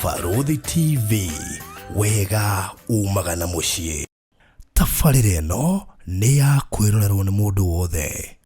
Barũthi TV, wega umaga na mũciĩ. Tabarĩra ĩno nĩ ya kwĩrorerwo nĩ mũndũ wothe.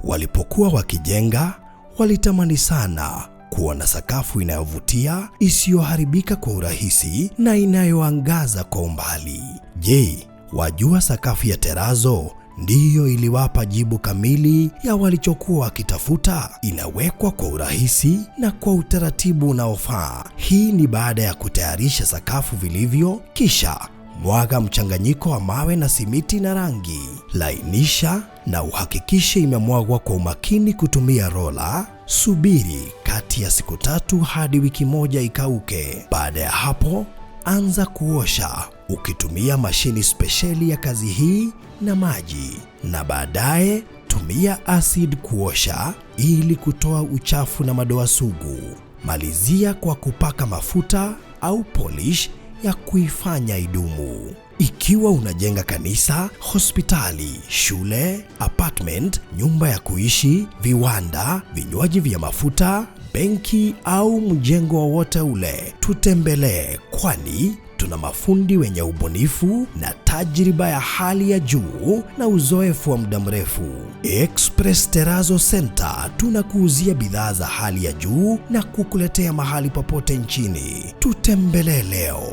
Walipokuwa wakijenga, walitamani sana kuwa na sakafu inayovutia, isiyoharibika kwa urahisi na inayoangaza kwa umbali. Je, wajua sakafu ya terazo ndiyo iliwapa jibu kamili ya walichokuwa wakitafuta? Inawekwa kwa urahisi na kwa utaratibu unaofaa. Hii ni baada ya kutayarisha sakafu vilivyo, kisha mwaga mchanganyiko wa mawe na simiti na rangi. Lainisha na uhakikishe imemwagwa kwa umakini kutumia rola. Subiri kati ya siku 3 hadi wiki 1 ikauke. Baada ya hapo, anza kuosha ukitumia mashini spesheli ya kazi hii na maji, na baadaye tumia acid kuosha ili kutoa uchafu na madoa sugu. Malizia kwa kupaka mafuta au polish ya kuifanya idumu. Ikiwa unajenga kanisa, hospitali, shule, apartment, nyumba ya kuishi, viwanda, vinywaji vya mafuta, benki au mjengo wowote ule, tutembelee, kwani tuna mafundi wenye ubunifu na tajriba ya hali ya juu na uzoefu wa muda mrefu. Express Terrazzo Center tunakuuzia bidhaa za hali ya juu na kukuletea mahali popote nchini. Tutembelee leo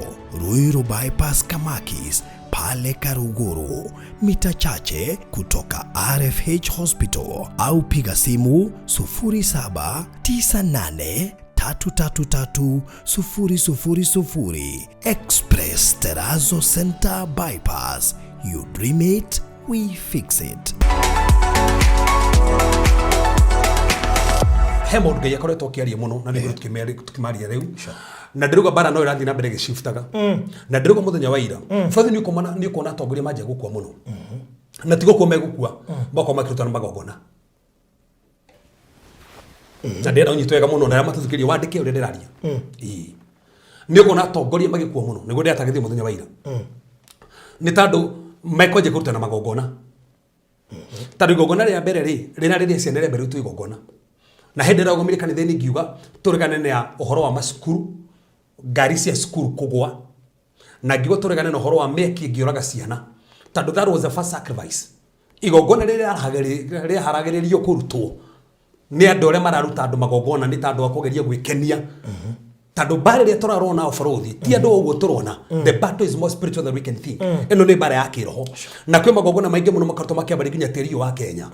Ruiru Bypass Kamakis pale Karuguru, mita chache kutoka RFH Hospital, au piga simu 0798 333 000. Express Terrazzo Center Bypass. You dream it, we fix it. He maũndũ Ngai akoretwo akĩaria mũno na nĩguo tũkĩmaria rĩu, na ndĩrauga mbara no ĩrathiĩ na mbere ĩgĩciftaga, na ndĩrauga mũthenya wa ira bathi nĩ ũkuona atongoria manjia gũkua mũno, na ti gũkua megũkua, makorwo makĩruta na magongona. Na ndĩrenda ũnyite wega mũno na arĩa matũthikĩrĩria wandĩke ũrĩa ndĩraria. Ĩĩ. Nĩ ũkuona atongoria magĩkua mũno, nĩguo ndĩratangĩthio mũthenya wa ira, nĩ tondũ mekwanjia kũruta na magongona, tondũ igongona rĩa mbere rĩ rĩra rĩrĩa ciana rĩa mbere rĩtwo igongona. Na hĩndĩ ĩrĩa kanitha-inĩ ngiuga tũregane na ũhoro wa macukuru, ngari cia cukuru kũgwa, na ngiuga tũregane na ũhoro wa mĩaki ĩngĩũraga ciana, tondũ that was the first sacrifice. Igongona rĩrĩa rĩaharagĩrĩrio kũrutwo nĩ andũ arĩa mararuta andũ magongona nĩ ta andũ a kũgeria gwĩkenia, tondũ mbara ĩrĩa tũrarona ũbarũthi ti andũ ũguo tũrona. The battle is more spiritual than we can think. Ĩno nĩ mbara ya kĩroho, na kwĩ magongona maingĩ mũno makoretwo makĩambaria nginya tĩri ũyũ wa Kenya,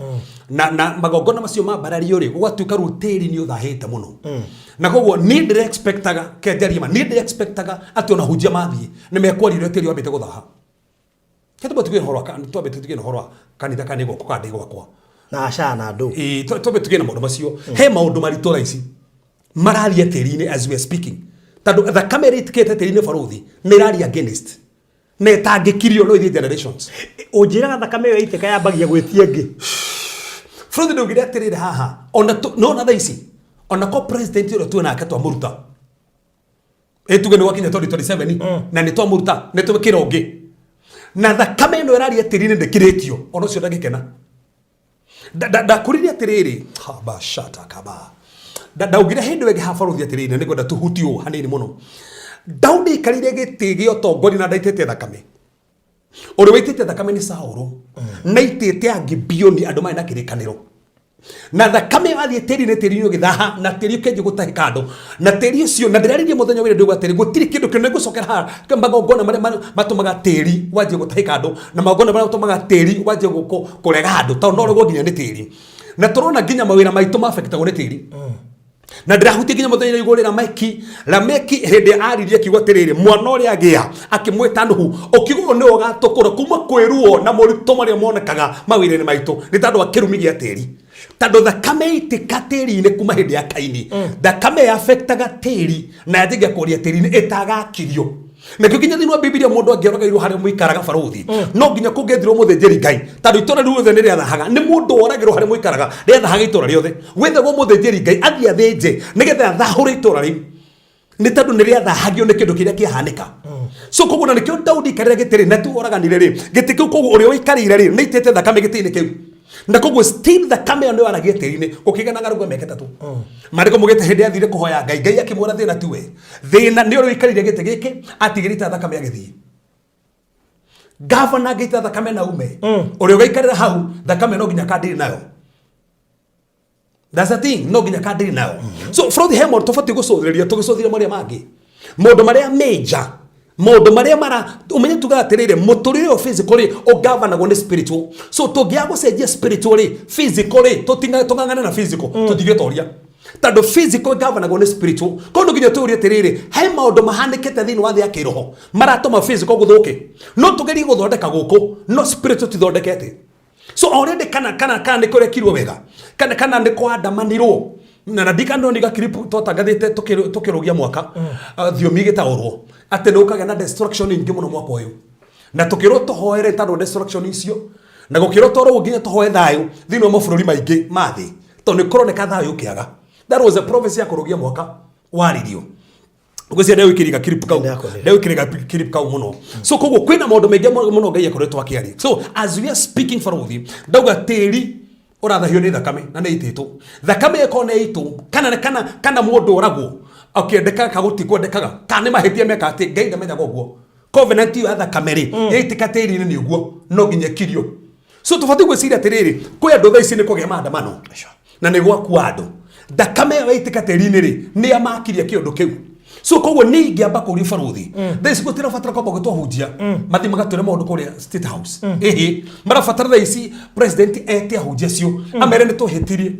na magongona macio mambarario rĩ, gũgatuĩka rĩu tĩri nĩ ũthahĩte mũno. Na koguo niĩ ndĩre expectaga kenjaria ma niĩ ndĩre expectaga atĩ ona hunjia mathiĩ nĩ mekwaria ũrĩa tĩri wambĩte gũthaha. Twambe tuge ũhoro wa twambe tuge ũhoro wa kanitha kana nĩ gwakwa kana ndĩ gwakwa. Na aca na andũ. Ĩĩ, twambe tuge na maũndũ macio. He maũndũ maritũ thaa ici mararia tĩri-inĩ as we are speaking, tondũ thakame ĩrĩa ĩitĩkĩte tĩri-inĩ, barũthi, nĩ ĩraria against na ĩtangĩkirio no ithiĩ generations. Ũnjĩraga thakame ĩyo yaitĩka yambagia gwĩtia ĩngĩ. Bũrũri ndaugire atĩrĩrĩ haha ona no na thaa ici ona ko president ũrĩa tuĩ nake twamũruta, ĩ tuge nĩ gwakinya 2027 na nĩ twamũruta, nĩ twĩkĩra ũngĩ, na thakame ĩno ĩraria tĩri-inĩ ndĩkirĩtio, ona ũcio ndangĩkena. Ndakũririe atĩrĩrĩ haba shata kaba. Ndaugire hĩndĩ ĩyo ĩngĩ haha, barũthi, atĩrĩrĩ, na nĩngwenda tũhutie ũũ hanini mũno. Daudi aikarĩire gĩtĩ gĩa ũtongoria na ndaitĩte thakame. Ũrĩa waitĩte thakame nĩ Saũlũ, na aitĩte Agibeoni, andũ marĩ na kĩrĩkanĩro, na thakame wathiĩ tĩri-inĩ, tĩri-inĩ ũgĩthaha na tĩri ũkĩanjia gũtahĩka andũ na tĩri ũcio. Na ndĩraririe mũthenya wĩra ndauga atĩrĩ gũtirĩ kĩndũ kĩnene gũcokera haha, magongona marĩa matũmaga tĩri wanjie gũtahĩka andũ na magongona marĩa matũmaga tĩri wanjie kũrega andũ, tondũ no ũregwo nginya nĩ tĩri, na tũrona nginya mawĩra maitũ mafectagwo nĩ tĩri. Na ndĩrahutia nginya mũthenya igũrũ Lameki. Lameki hĩndĩ aririe akiuga atĩrĩrĩ, mwana ũrĩa agĩa akĩmwĩta Nuhu, ũkiuga ũyũ nĩwe ũgatũkũra kuma kwĩ ruo na moritũ marĩa monekaga mawĩra-inĩ maitũ nĩ tondũ wa kĩrumi gĩa tĩri, tondũ thakame itĩka tĩri-inĩ kuma hĩndĩ ya Kaini. Thakame yafektaga tĩri na yanjagia kũria tĩri-inĩ ĩtagakirio. Nakĩo nginya thĩinĩ wa Bibilia mũndũ angĩoragĩirwo harĩa mũikaraga, barũthi, no nginya kũngĩethirwo mũthĩnjĩri Ngai, tondũ itũra rĩu rĩothe nĩ rĩathahaga. Nĩ mũndũ woragĩrwo harĩa mũikaraga, rĩathahaga itũra rĩothe. Gwethagwo mũthĩnjĩri Ngai athiĩ athĩnje nĩgetha athahũre itũra rĩu, nĩ tondũ nĩ rĩathahagio nĩ kĩndũ kĩrĩa kĩahanĩka. So koguo na nĩkĩo Daudi ikarĩra gĩtĩ rĩ, na tu oraganire rĩ gĩtĩ kĩu, koguo ũrĩa waikarĩire rĩ nĩ itĩte thakame gĩtĩ-inĩ kĩu. Na koguo still thakame ĩyo nĩyo yaragia tĩri-inĩ gũkĩgĩa na ng'aragu ya mĩaka 3. Maandĩko maugĩte hĩndĩ athire kũhoya Ngai, Ngai akĩmwĩra thĩna tiwe, thĩna nĩ ũrĩa ũikarĩire gĩtĩ gĩkĩ atigĩrĩte thakame agĩthiĩ. Gavana angĩita thakame na ume, ũrĩa ũgaikarĩra hau thakame no nginya kandiri nayo. That's the thing, no nginya kandiri nayo. So from the hemo tũbatiĩ gũcũthĩrĩria tũgĩcũthĩrĩria marĩa mangĩ, maũndũ marĩa major, maũndũ marĩa mara ũmenye tugaga atĩrĩrĩ, mũtũrĩre ũyũ physical rĩ ũgavanagwo nĩ spiritual. So tũngĩaga gũcenjia spiritual rĩ, physical rĩ tũng'ang'ane na physical, tũtingĩtoria tondũ physical ĩgavanagwo nĩ spiritual. Koguo no nginya tũrie atĩrĩrĩ, he maũndũ mahanĩkĩte thĩinĩ wa thĩ ya kĩroho maratũma physical gũthũke. No tũgerie gũthondeka gũkũ, no spiritual tithondekete. So already kana kana kana nĩ kũrekirwo wega, kana kana nĩ kwandamanirwo na ndikano nĩ gakiripu twatangathĩte tũkĩrũgia mwaka, thiomi igĩtaũrwo atĩ nĩ gũkagĩa na destruction nyingĩ mũno mwaka ũyũ, na tũkĩrwo tũhoere tondũ destruction icio, na gũkĩrwo twarwo nginya tũhoe thayũ thĩinĩ wa mabũrũri maingĩ ma thĩ tondũ nĩ kũroneka thayũ ũkĩaga. That was a prophecy ya kũrũgia mwaka waririo. Ngwĩciria ndegwĩkĩria gakiripu kau. Nĩndakũrĩra. Ndegwĩkĩria gakiripu kau mũno. So koguo kwĩna maũndũ maingĩ mũno Ngai akoretwo akĩaria. So as we are speaking, barothi ndauga tĩri ũrathahio nĩ thakame na nĩ ĩitĩtwo thakame, ĩkorwo nĩ ĩitũ kana kana kana mũndũ oragwo akĩendekaga kana gũtikwendekaga kana nĩ mahĩtia meka atĩ Ngai ndamenyaga ũguo. Covenant ĩyo ya thakame rĩ, yaitĩka tĩri-inĩ nĩ ũguo no nginya ĩkirio. So tũbatiĩ gwĩciria atĩrĩrĩ, kwĩ andũ thaa ici nĩ kũgĩa maandamano na nĩ gwakua andũ, thakame ĩyo yaitĩka tĩri-inĩ rĩ, nĩ yamakirie kĩũndũ kĩu. So koguo nĩ ingĩamba kũria barothi, thaa ici gũtirabatara kwamba gwĩtwo ahunjia mathiĩ magatwĩre maũndũ kũrĩa State House. Ĩhĩ, marabatara thaa ici president ete ahunjia acio amere nĩ tũhĩtirie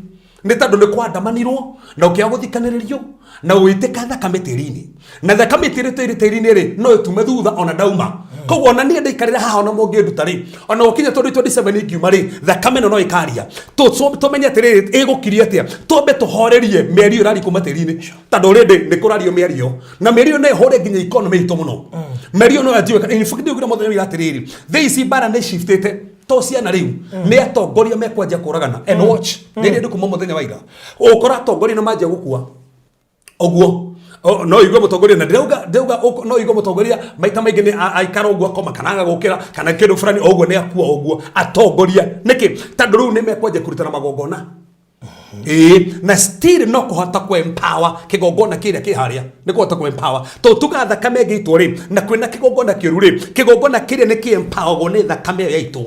nĩ tondũ nĩ kwandamanirwo na ũkĩaga gũthikanĩrĩrio na ũgĩitĩka thakame tĩri-inĩ, na thakame ĩtĩrĩte tĩri-inĩ rĩ, no ĩtume thutha ona ndauma. Koguo ona niĩ ndaikarĩra haha, ona mũngĩnduta rĩ, ona gũkinya 2027 ingiuma rĩ, thakame ĩno no ĩkaria. Tũmenye atĩrĩrĩ, ĩgũkiria atĩa, twambe tũhorerie mĩario ĩraria kuma tĩri-inĩ, tondũ already nĩ kũrario mĩario, na mĩario no ĩhũre nginya economy itũ mũno. Mĩario no yanjie. In fact, ndiugire mũthenya ũyũ atĩrĩrĩ, thaa ici mbara nĩ shiftĩte to ciana, rĩu nĩ atongoria mekwanjia kũragana. And watch, rĩrĩa ndĩ kuma mũthenya wa ira, ũkora atongoria nĩ manjia gũkua ũguo. No igue mũtongoria na ndĩrauga no igue mũtongoria maita maingĩ nĩ aikara ũguo akoma kana agagũkĩra kana kĩndũ fulani o ũguo nĩ akua ũguo atongoria. Nĩkĩ? Tondũ rĩu nĩ mekwanjia kũrutana magongona, ĩĩ, na still no kũhota kũ empower kĩgongona kĩrĩa kĩ harĩa, nĩ kũhota kũ empower tondũ tuga thakame ĩngĩitwo rĩ, na kwĩna kĩgongona kĩũru rĩ, kĩgongona kĩrĩa nĩ kĩ empowergwo nĩ thakame ĩyo yaitwo.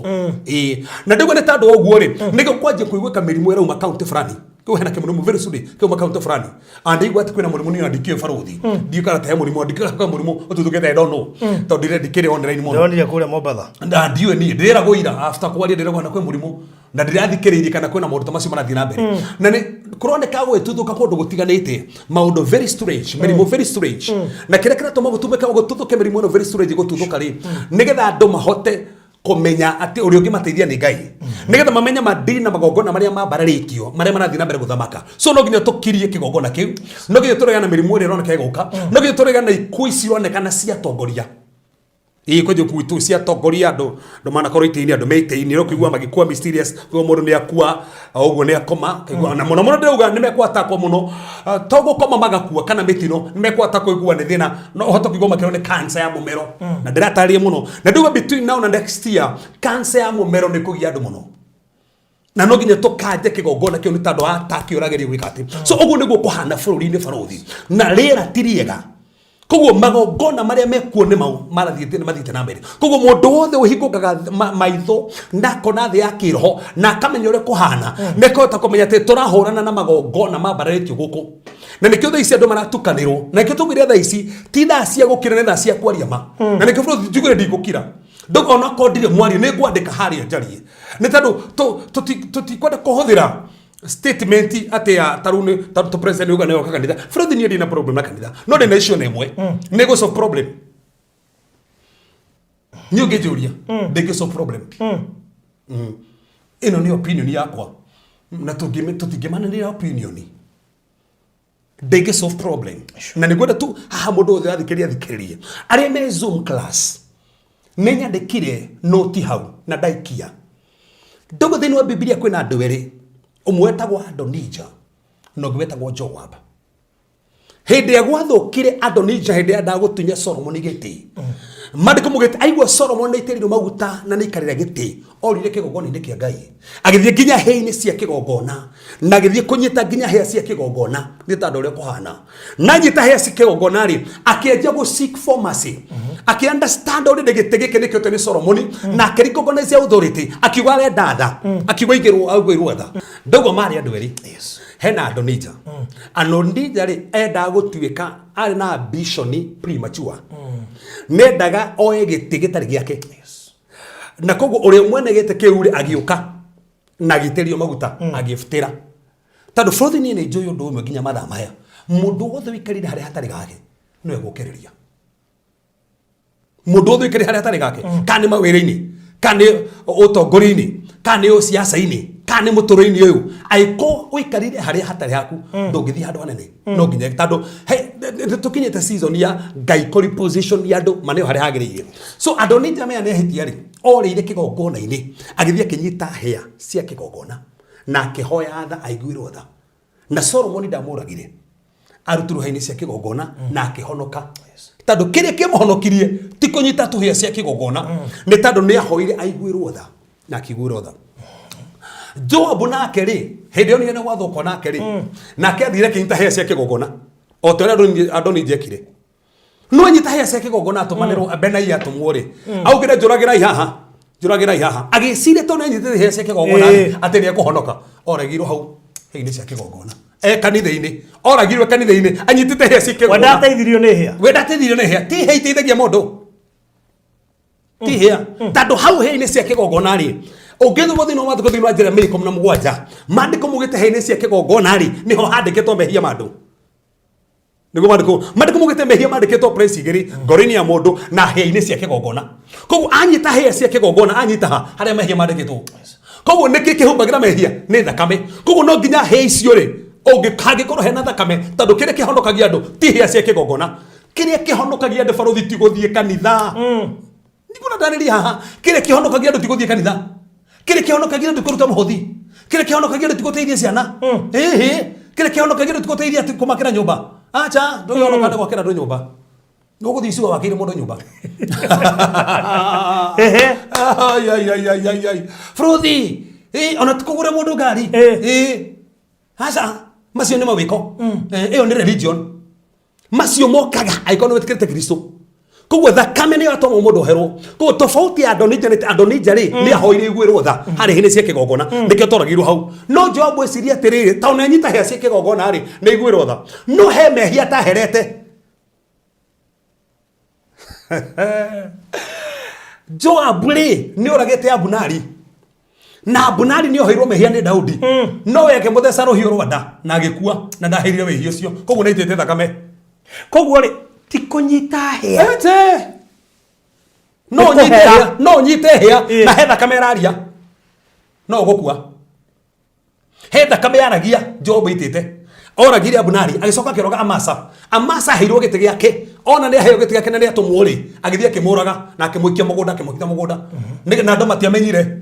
Ĩĩ, na ndĩgwo nĩ tondũ wa ũguo rĩ, nĩguo kwanjia kũiguĩka mĩrimũ ĩrauma kaunti fulani. Kĩu hena kĩmũrimũ very soon kĩuma kaunti fulani, and ndĩigua atĩ kwĩna mũrimũ niĩ ndikĩũĩ, barothi, ndiũĩ kana te mũrimũ, ndikĩũĩ kana mũrimũ ũtuthũkĩte. I don't know tondũ ndire ndikĩrĩ online mũno. Ndĩronire kũrĩa Mombatha. Na ndiũĩ, niĩ ndĩragwo ira after kwaria ndĩragwo na kwĩ mũrimũ, na ndĩrathikĩrĩirie kana kwĩna maũndũ ta macio marathiĩ na mbere, na nĩ kũroneka gwĩtuthũka kũndũ gũtiganĩte, maũndũ very strange, mĩrimũ very strange. Na kĩrĩa kĩratũma gũtumĩka gũtuthũke mĩrimũ ĩno very strange gũtuthũka rĩ, nĩgetha andũ mahote kũmenya atĩ ũrĩa ũngĩmateithia nĩ Ngai, nĩgetha mamenye mandini na magongona marĩa mambararĩtio marĩa marathiĩ na mbere gũthamaka. So no nginya tũkirie kĩgongona kĩu, no nginya tũregane na mĩrimũ ĩrĩa ĩroneka ĩgũka, no nginya tũregane na ikuũ ici ironekana cia atongoria. Ĩĩ, kwenja gwitũ cia atongoria, andũ manakorwo itĩ-inĩ, andũ me itĩ-inĩ, no kũigua magĩkua mysterious, kũigua mũndũ nĩ akua o ũguo, nĩ akoma. Kaigua na mũno mũno ndĩrauga nĩ mekwatakwo mũno. Ah, to gũkoma magakua kana mĩtino, nĩ mekwatakwo igua nĩ thĩna, no ũhote kũigua makĩrwo nĩ cancer ya mũmero. Na ndĩratarĩria mũno na ndauga between now na next year cancer ya mũmero nĩ kũgia andũ mũno, na no nginya tũkanje kĩgongona kĩu nĩ tondũ ataki ũrageria gwĩka atĩ. So ũguo nĩguo kũhana bũrũri-inĩ, barothi, na rĩera ti rĩega. Koguo magongona marĩa mekuo nĩ mau marathiĩte nĩ mathiĩte na mbere. Koguo mũndũ wothe ũhingũkaga maitho na akona thĩ ya kĩroho na akamenya ũrĩa kũhana, nĩ akũhota kũmenya atĩ tũrahũrana na magongona mambararĩtio gũkũ, na nĩkĩo thaa ici andũ maratukanĩrwo, na nĩkĩo tũgwĩra thaa ici ti thaa cia gũkira, nĩ thaa cia kwaria ma. Na nĩkĩo bũrũri njugire ndigũkira. Ndauga onakorwo ndirĩ mwario, nĩ ngwandĩka harĩa njarie, nĩ tondũ tũtikwenda kũhũthĩra statement atĩ ya tarĩu nĩ tondũ president uga nĩ oka kanitha. Bũrũri, niĩ ndina problem na kanitha, no ndĩna issue na ĩmwe nĩ gũ solve problem. Niĩ ũngĩnjũria, ndĩngĩ solve problem. Ĩno nĩ opinion yakwa na tũtingĩmanĩrĩra opinion, ndĩngĩ solve problem. Na nĩ ngwenda tu haha mũndũ wothe athikĩrĩria athikĩrĩrie arĩa me Zoom class, nĩ nyandĩkire noti hau na ndaikia ndogo. Thĩinĩ wa Bibilia kwĩna andũ erĩ, ũmwe wetagwo Adonija na ũngĩ wetagwo Joab. Hĩndĩ ĩrĩa gwathũkire, Adonija hĩndĩ ĩrĩa ndagũtunya Solomoni gĩtĩ, Mandĩko mugĩte aigua Solomon nĩ aitĩrĩirio maguta na nĩ aikarĩra gĩtĩ, orire kĩgongona-inĩ kĩa Ngai, agĩthiĩ nginya hĩa-inĩ cia kĩgongona, na agĩthiĩ kũnyita nginya hĩa cia kĩgongona, nĩ ta ũrĩa kũhana. Na anyita hĩa cia kĩgongona rĩ, akĩanjia gũ seek for mercy, akĩ understand already gĩtĩ gĩkĩ nĩkĩo nĩ Solomon, na akĩ recognize authority, akiuga arenda tha, akiuga aigĩrwo aiguĩrwo tha. Ndauga marĩ andũ erĩ. Hena Adonija. Adonija rĩ, endaga gũtuĩka arĩ na ambition premature. Nendaga oe gĩtĩ gĩtarĩ gĩake. Na koguo ũrĩa mwene gĩtĩ kĩu rĩ, agĩũka na agĩitĩrĩrio maguta, agĩbutĩra. Tondũ bũrũri niĩ nĩ njũĩ ũndũ ũmwe nginya mathaa maya, mũndũ wothe ũikarire harĩa hatarĩ gake nĩwe gũkĩrĩria. Mũndũ wothe ũikarire harĩa hatarĩ gake, kana nĩ mawĩra-inĩ, kana nĩ ũtongoria-inĩ, kana nĩ ũciaca-inĩ, kana nĩ mũtũrĩre-inĩ ũyũ, angĩkorwo ũikarire harĩa hatarĩ haku, ndũngĩthiĩ handũ hanene. No nginya tondũ nĩ tũkinyĩte season ya Ngai kũ reposition ya andũ maneo harĩa hagĩrĩire. So Adonija menya nĩ ahĩtia rĩ, orĩire kĩgongona-inĩ, agĩthiĩ akĩnyita hĩa cia kĩgongona na akĩhoya tha aiguĩrwo tha. Na Solomoni ndamũragire, arutirwo hĩa-inĩ cia kĩgongona na akĩhonoka. Tondũ kĩrĩa kĩamũhonokirie ti kũnyita tũhĩa cia kĩgongona, nĩ tondũ nĩ ahoire aiguĩrwo tha na akĩiguĩrwo tha. Joabu nake rĩ, hĩndĩ ĩyo nĩ gwathũkwo nake rĩ, nake athire akĩnyita hĩa cia kĩgongona o ta ũrĩa Adonija ekire. No anyita hĩa cia kĩgongona atũmanĩrwo Benaia atũmwo rĩ, augire njũragĩrai haha, njũragĩrai haha. Agĩciria tondũ nĩ anyitĩte hĩa cia kĩgongona rĩ, atĩ nĩ ekũhonoka. Oragirwo hau hĩa-inĩ cia kĩgongona. E kanitha-inĩ, oragirwo kanitha-inĩ anyitĩte hĩa cia kĩgongona. We ndateithirio nĩ hĩa. We ndateithirio nĩ hĩa. Ti hĩa iteithagia mũndũ. Ti hĩa. Tondũ hau hĩa-inĩ cia kĩgongona rĩ, ũngĩthoma thĩinĩ wa Maandĩko thĩinĩ wa Jeremia 17, maandĩko maugĩte hĩa-inĩ cia kĩgongona rĩ, nĩho handĩkĩtwo mehia ma andũ. Nĩguo maandĩko maugĩte mehia mandĩkĩtwo place igĩrĩ, ngoro-inĩ ya mũndũ na hĩa-inĩ cia kĩgongona. Koguo anyita hĩa cia kĩgongona, anyita ha harĩa mehia mandĩkĩtwo. Koguo nĩkĩ kĩhumbagĩra mehia? Nĩ thakame. Koguo no nginya hĩa icio rĩ, hangĩkorwo hena thakame, tondũ kĩrĩa kĩhonokagia andũ ti hĩa cia kĩgongona. Kĩrĩa kĩhonokagia andũ barũthi ti gũthiĩ kanitha. Ndikuona ndarĩria haha. Kĩrĩa kĩhonokagia andũ ti gũthiĩ kanitha. Kĩrĩa kĩhonokagia andũ ti kũruta mũhothi. Kĩrĩa kĩhonokagia andũ ti gũteithia ciana. Ĩhĩ. Kĩrĩa kĩhonokagia andũ ti gũteithia ti kũmakĩra nyũmba. Acha, ndũngĩhonoka nĩ gwakĩra andũ nyũmba. Nĩ ũgũthiĩ icigo wakĩire mũndũ nyũmba. Ehe. Ai, ai, ai, ai, ai, ai. Bũrũthi, ona ti kũgũra mũndũ ngari. Aca, macio nĩ mawĩko. Ĩyo nĩ religion. Macio mokaga angĩkorwo nĩ wĩtĩkĩrĩte Kristo. Koguo thakame nĩyo yatũma mũndũ oherwo. Koguo tofauti ya Adonija nĩ Adonija rĩ, nĩ ahoire iguĩrwo tha harĩ hĩndĩ cia kĩgongona, nĩkĩo toragirwo hau. No Joabu eciria atĩrĩrĩ, tondũ nĩ anyita hĩa cia kĩgongona rĩ, nĩ aiguĩrwo tha. No he mehia ataherete. Joabu rĩ, nĩ oragĩte Abunari. Na Abunari nĩ oheirwo mehia nĩ Daudi. No we akĩmũtheca rũhiũ rwa nda na agĩkua na ndaheirire wĩhia ũcio. Koguo nĩ aitĩte thakame. Koguo rĩ, ti kũnyita hĩa. Ete. No Nĩ ũnyite kũhera. hĩa, no ũnyite hĩa Ĩ. na he thakame ĩraria. No ũgũkua. He thakame yaragia Joabu aitĩte. Oragire Abunari agĩcoka akĩroga Amasa. Amasa aheirwo gĩtĩ gĩake. Ona nĩ aheo gĩtĩ gĩake na nĩ atũmwo rĩ, agĩthiĩ akĩmũraga na akĩmũikia mũgũnda, akĩmũhitha mũgũnda. Na andũ matiamenyire.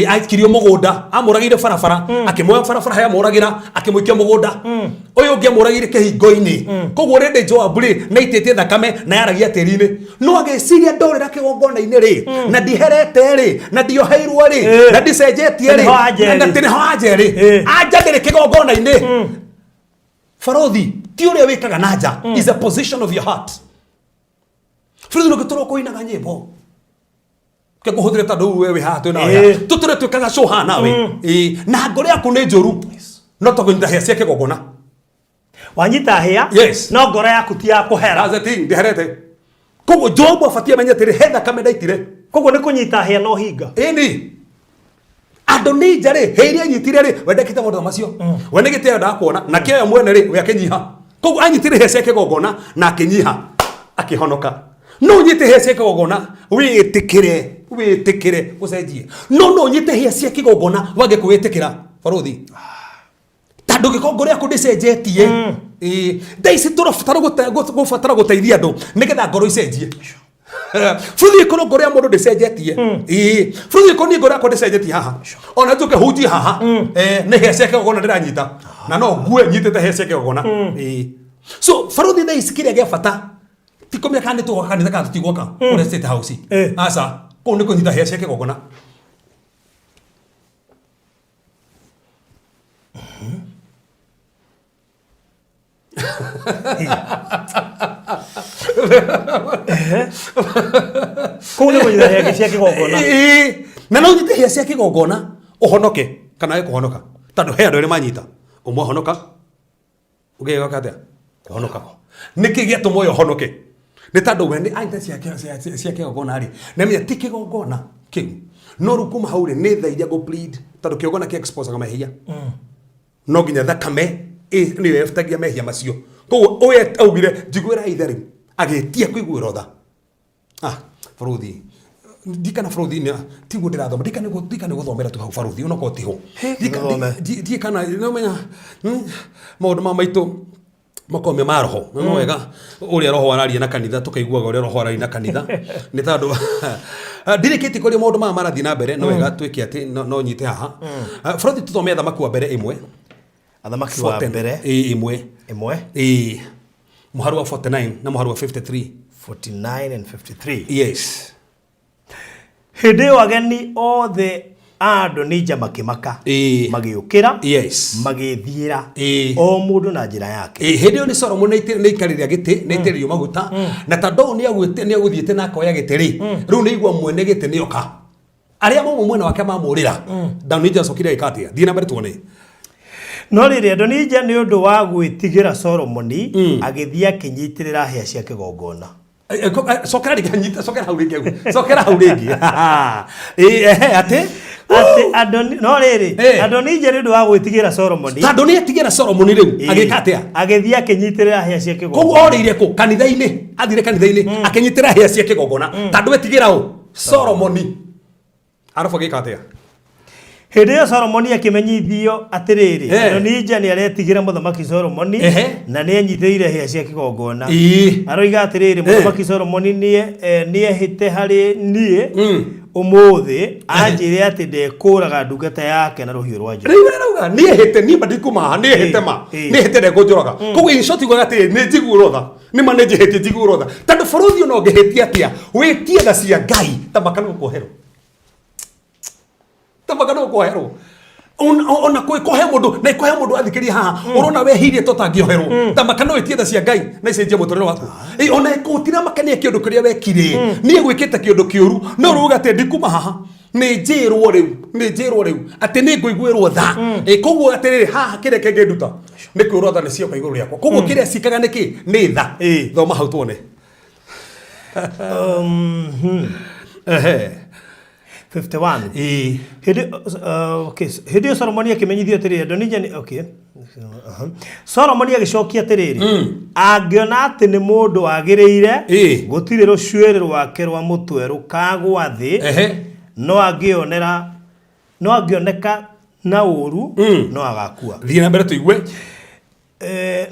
Aikirio mũgũnda, amũragĩire barabara, akĩmuoya barabara harĩa amũragĩra, akĩmũikia mũgũnda. Ũyũ ũngĩ amũragĩire kĩhingo-inĩ. Koguo rĩndĩ Joabu rĩ, nĩ aitĩtie thakame na yaragia tĩri-inĩ. No agĩciria ndorĩra kĩgongona-inĩ rĩ, na ndiherete rĩ, na ndioheirwo rĩ, na ndicenjetie rĩ, Nĩho anja na ĩrĩ. atĩ nĩho anja ĩrĩ. Anja ndĩrĩ kĩgongona-inĩ. Barothi, ti ũrĩa wĩkaga na nja, is a position of your heart. Barothi, ndũngĩtũra ũkũinaga nyĩmbo. Ke kũhũthĩre tondũ we wĩ haha twĩ nawe. Tũtũre twĩkaga show haha nawe. Na ngoro yaku nĩ njũru. No tũkũnyita hĩa cia kĩgongona. Wanyita hĩa, Yes. no ngoro yaku ti ya kũhera. That's the thing, ndĩherete. Koguo Joabu abatiĩ amenye atĩrĩ, he thakame ndaitire. Koguo nĩ kũnyita hĩa no hinga. Ĩni. Adonija rĩ, hĩa iria anyitire rĩ, we ndekĩte maũndũ macio. We nĩ gĩtĩo endaga kuona, na kĩoya mwene rĩ, we akĩnyiha. Koguo anyitire hĩa cia kĩgongona na akĩnyiha, akĩhonoka. No ũnyite hĩa cia kĩgongona, wĩtĩkĩre, wĩtĩkĩre ũcenjie. No no ũnyite hĩa cia kĩgongona wage kwĩtĩkĩra, barũthi. Tondũ gĩko ngoro yaku ndĩcenjetie. Thaa ici tũrabatara gũbatara gũteithia andũ nĩgetha ngoro icenjie. Bũrũri ĩkorwo ngoro ya mũndũ ndĩcenjetie. Bũrũri ĩkorwo niĩ ngoro yakwa ndĩcenjetie haha. Ona njuke hunjie haha. Nĩ hĩa cia kĩgongona ndĩranyita. Na no ngue nyitĩte hĩa cia kĩgongona. So barũthi thaa ici kĩrĩa gĩa bata Ti kũmenya kana nĩ tũgwaka kanitha kana tũtigwaka kũrĩa State House. Aca, kũu nĩ kũnyita hĩa cia kĩgongona. Kũu nĩ kũnyita hĩa cia kĩgongona. Ĩĩ, na no ũnyite hĩa cia kĩgongona ũhonoke kana wage kũhonoka, tondũ he andũ erĩ manyita, ũmwe ahonoka, ũngĩ agĩũka atĩa kũhonoka. Nĩkĩ gĩatũma ũyũ ahonoke? Nĩ tondũ we nĩ anyita cia kĩgongona rĩ, na menya ti kĩgongona kĩu, no rĩu kuma hau rĩ, nĩ tha iria ngũ plead, tondũ kĩgongona kĩ expose mehia. No nginya thakame nĩyo yebutagia mehia macio. Koguo ũyũ augire njiguĩra ithe rĩu, agĩtia kũiguĩrwo tha. Ah, baruthi ndikana, baruthi nĩ tiguo ndĩrathoma, ndikana ndikana gũthomera tu hau, baruthi onokorwo tiho. Gũthome. Ndikana nĩũmenya maũndũ ma maitũ makoragwo me ma roho no wega ũrĩa roho araria na kanitha, tũkaiguaga ũrĩa roho araria na kanitha, nĩ tondũ ndirĩkĩtie kũria maũndũ maya marathiĩ na mbere. No wega twĩke atĩ no nyite haha. Ah, baruthi, tũthome Athamaki wa Mbere 1. Athamaki wa Mbere. Ĩĩ, 1. 1. Ĩĩ, mũhari wa 49 na mũhari wa 53. 49 and 53. Yes. Hĩndĩ ĩyo ageni othe a Adonija makĩmaka, magĩũkĩra, magĩĩthiĩra, o mũndũ na njĩra yake. Ĩĩ, hĩndĩ ĩyo nĩ Solomon nĩ aikarĩra gĩtĩ, nĩ aitĩrĩrio maguta, na tondũ ũyũ nĩ agũthiĩte na akoya gĩtĩ rĩ, rĩu nĩ igua mwene gĩtĩ nĩ oka, arĩa mauma mwena wake mamũrĩra. Adonija acokire agĩka atĩa? Thiĩ na mbere tuone. No rĩrĩ, Adonija nĩ ũndũ wa gwĩtigĩra Solomoni agĩthiĩ akĩnyitĩrĩra hĩa cia kĩgongona. Cokera rĩngĩ, nyita, cokera hau rĩngĩ hau. Cokera hau rĩngĩ. Ĩĩ, ehe, atĩ Atĩ no rĩrĩ, Adonija nĩ ũndũ wa gwĩtigĩra Solomoni tondũ nĩ etigĩra Solomoni rĩu, agĩka atĩa? Agĩthiĩ akĩnyitĩrĩra hĩa cia Koguo kĩgongona. orĩire kũ? Kanitha-inĩ. Athire kanitha-inĩ akĩnyitĩra hĩa cia kĩgongona tondũ etigĩra ũ? Solomoni. Arabu agĩka atĩa? Hĩndĩ ĩyo Solomoni akĩmenyithio atĩrĩrĩ, Adonija nĩ aretigĩra Mũthamaki Solomoni na nĩ enyitĩrĩire hĩa cia kĩgongona. Aroiga atĩrĩrĩ, 'Mũthamaki Solomoni nĩehĩte harĩ niĩ ũmũthĩ anjĩre atĩ ndekũũraga ndungata yake na rũhiũ rwa njora." Rĩu arauga niĩ hĩte, niĩ ma ndikuma haha, niĩ hĩte ma nĩ hĩte, ndekũnjũraga. Koguo in short ugaga atĩrĩ, nĩ njiguĩrwo tha, nĩ ma nĩ njĩhĩtie, njiguĩrwo tha, tondũ bũrũri ona ũngĩhĩtia atĩa wĩtie tha cia Ngai, ta maka nĩ ũkuoherwo, ta maka nĩ ũkuoherwo. Ona kũhe mũndũ na ĩkũhe mũndũ athikĩrie haha ũrona wehirie to tangĩoherwo, ta maka no wĩtie tha cia Ngai na icenjie mũtũrĩre waku. Ĩ, ona gũtiramakania kĩũndũ kĩrĩa wekire, niĩ gwĩkĩte kĩũndũ kĩũru, no rũga atĩ ndikuma haha, nĩ njĩrwo rĩu, nĩ njĩrwo rĩu atĩ nĩ ngũiguĩrwo tha. Ĩ, koguo atĩrĩrĩ, haha kĩrĩa kĩngĩnduta nĩ kwĩrwo tha nĩ cioka igũrũ rĩakwa, koguo kĩrĩa cikaga nĩ kĩ? Nĩ tha. Thoma hau tuone. Ehe. 51. Hĩndĩ okay, hĩndĩ ĩyo Solomoni akĩmenyithio atĩrĩrĩ, Adonija nĩ okay. Solomoni agĩcokia atĩrĩrĩ, angĩona atĩ nĩ mũndũ wagĩrĩire, gũtirĩ rũcuĩrĩ rwake rwa mũtwe rũkagwa thĩ, no angĩonera no angĩoneka na ũũru, no agakua. Thiĩ na mbere tũigue.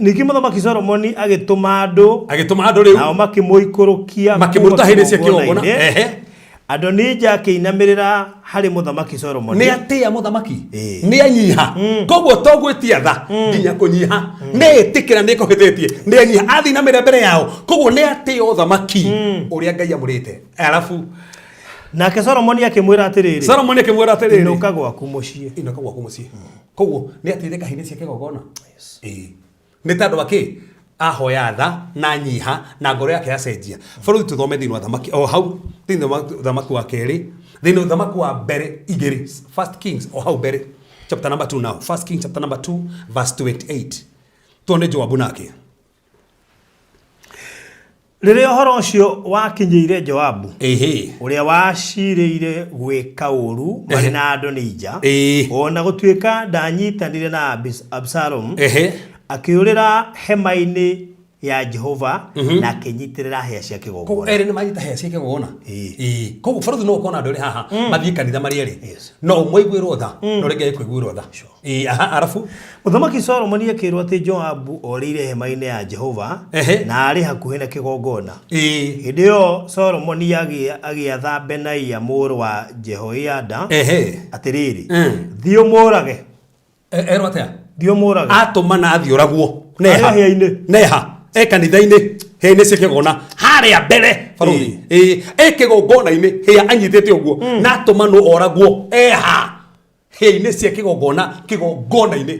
Ningĩ Mũthamaki Solomoni agĩtũma andũ, Agĩtũma andũ rĩu. Nao makĩmũikũrũkia Makĩmũruta kuuma hĩndĩ cia kĩgongona. kĩgongona-inĩ. Adonija akĩinamĩrĩra harĩ Mũthamaki Solomoni. Nĩ atĩa mũthamaki? Nĩ anyiha. Koguo to gwĩtia tha, nginya kũnyiha, nĩ ĩtĩkĩra nĩ kũhĩtĩtie, nĩ anyiha, athinamĩra mbere yao, koguo nĩ atĩa ũthamaki ũrĩa Ngai amũrĩte. Arabu Nake Solomoni akĩmwĩra atĩrĩrĩ, Solomoni akĩmwĩra atĩrĩrĩ, inũka gwaku mũciĩ. Inũka gwaku mũciĩ. Koguo nĩ atĩire kahĩndĩ cia kĩgongona. Ĩĩ, nĩ tondũ akĩ ahoya tha na nyiha na ngoro yake yacenjia. Bũrũri, tũthome thĩinĩ wa Thamaki o hau, thĩinĩ wa Thamaki wa Kerĩ, thĩinĩ wa Thamaki wa Mbere 2, First Kings, o hau mbere, chapter number 2 now, First Kings chapter number 2 verse 28, tuone Joabu nake. Rĩrĩa ũhoro ũcio wakinyĩire Joabu, ũrĩa waciirĩire gwĩka ũũru marĩ na Adonija, o na gũtuĩka ndaanyiitanire na Abisalomu, akĩũrĩra hema-inĩ ya Jehova na akĩĩnyiitĩrĩra hĩa cia Koguo kĩgongona. Erĩ nĩ manyita hĩa cia kĩgongona. Ĩĩ, koguo bũrũri no ũkorwo na andũ erĩ haha mathiĩ kanitha marĩ erĩ, no ũmwe aiguĩrwo tha, no rĩngĩ age kũiguĩrwo tha. Ĩĩ, aha, arabu Mũthamaki Solomoni akĩĩrwo atĩ Joabu orĩire hema-inĩ ya Jehova na arĩ hakuhĩ na kĩgongona. Hĩndĩ ĩyo Solomoni agĩatha Benaia mũrũ wa Jehoiada atĩrĩrĩ, Thiĩ ũmũũrage! Erwo atĩa? Thiĩ ũmũũrage. Atũmana athiĩ oragwo. Arĩ Neha hĩa-inĩ. Neha e kanitha-inĩ. Hĩa-inĩ cia kĩgongona harĩa mbere barothi. Ĩĩ, e kĩgongona-inĩ hĩa anyitĩte ũguo na atũmanwo oragwo eha hĩa-inĩ cia kĩgongona, kĩgongona-inĩ.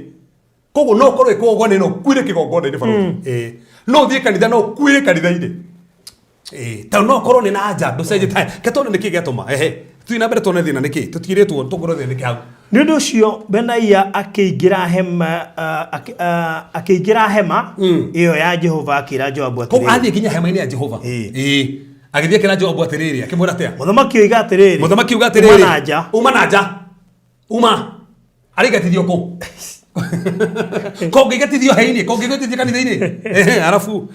Koguo no ũkorwo wĩ kĩgongona-inĩ na ũkuire kĩgongona-inĩ barothi. Ĩĩ, no ũthiĩ kanitha na ũkuire kanitha-inĩ. Ĩĩ, tondũ no ũkorwo nĩ na anja ndũcenjetie. Ke tondũ nĩkĩ gĩatũma ehe tũthiĩ na mbere tuone thĩna nĩkĩ tũtigĩrĩtwo tũkorwo thĩna nĩkĩ hau. Nĩ ũndũ ũcio Benaia akĩingĩra hema akĩingĩra hema ĩyo ya Jehova akĩra Joabu Koguo atĩrĩrĩ. Athiĩ nginya hema-inĩ ya Jehova. Ĩĩ. Ĩĩ, agĩthiĩ akĩra Joabu atĩrĩrĩ, akĩmwĩra atĩa? Mũthamaki oiga atĩrĩrĩ. Mũthamaki uga atĩrĩrĩ. Uma na nja. Uma na nja, uma arĩingatithio kũ? Kũngĩingatithio heinĩ, kũngĩingatithio kanitha-inĩ. Ehe, arabu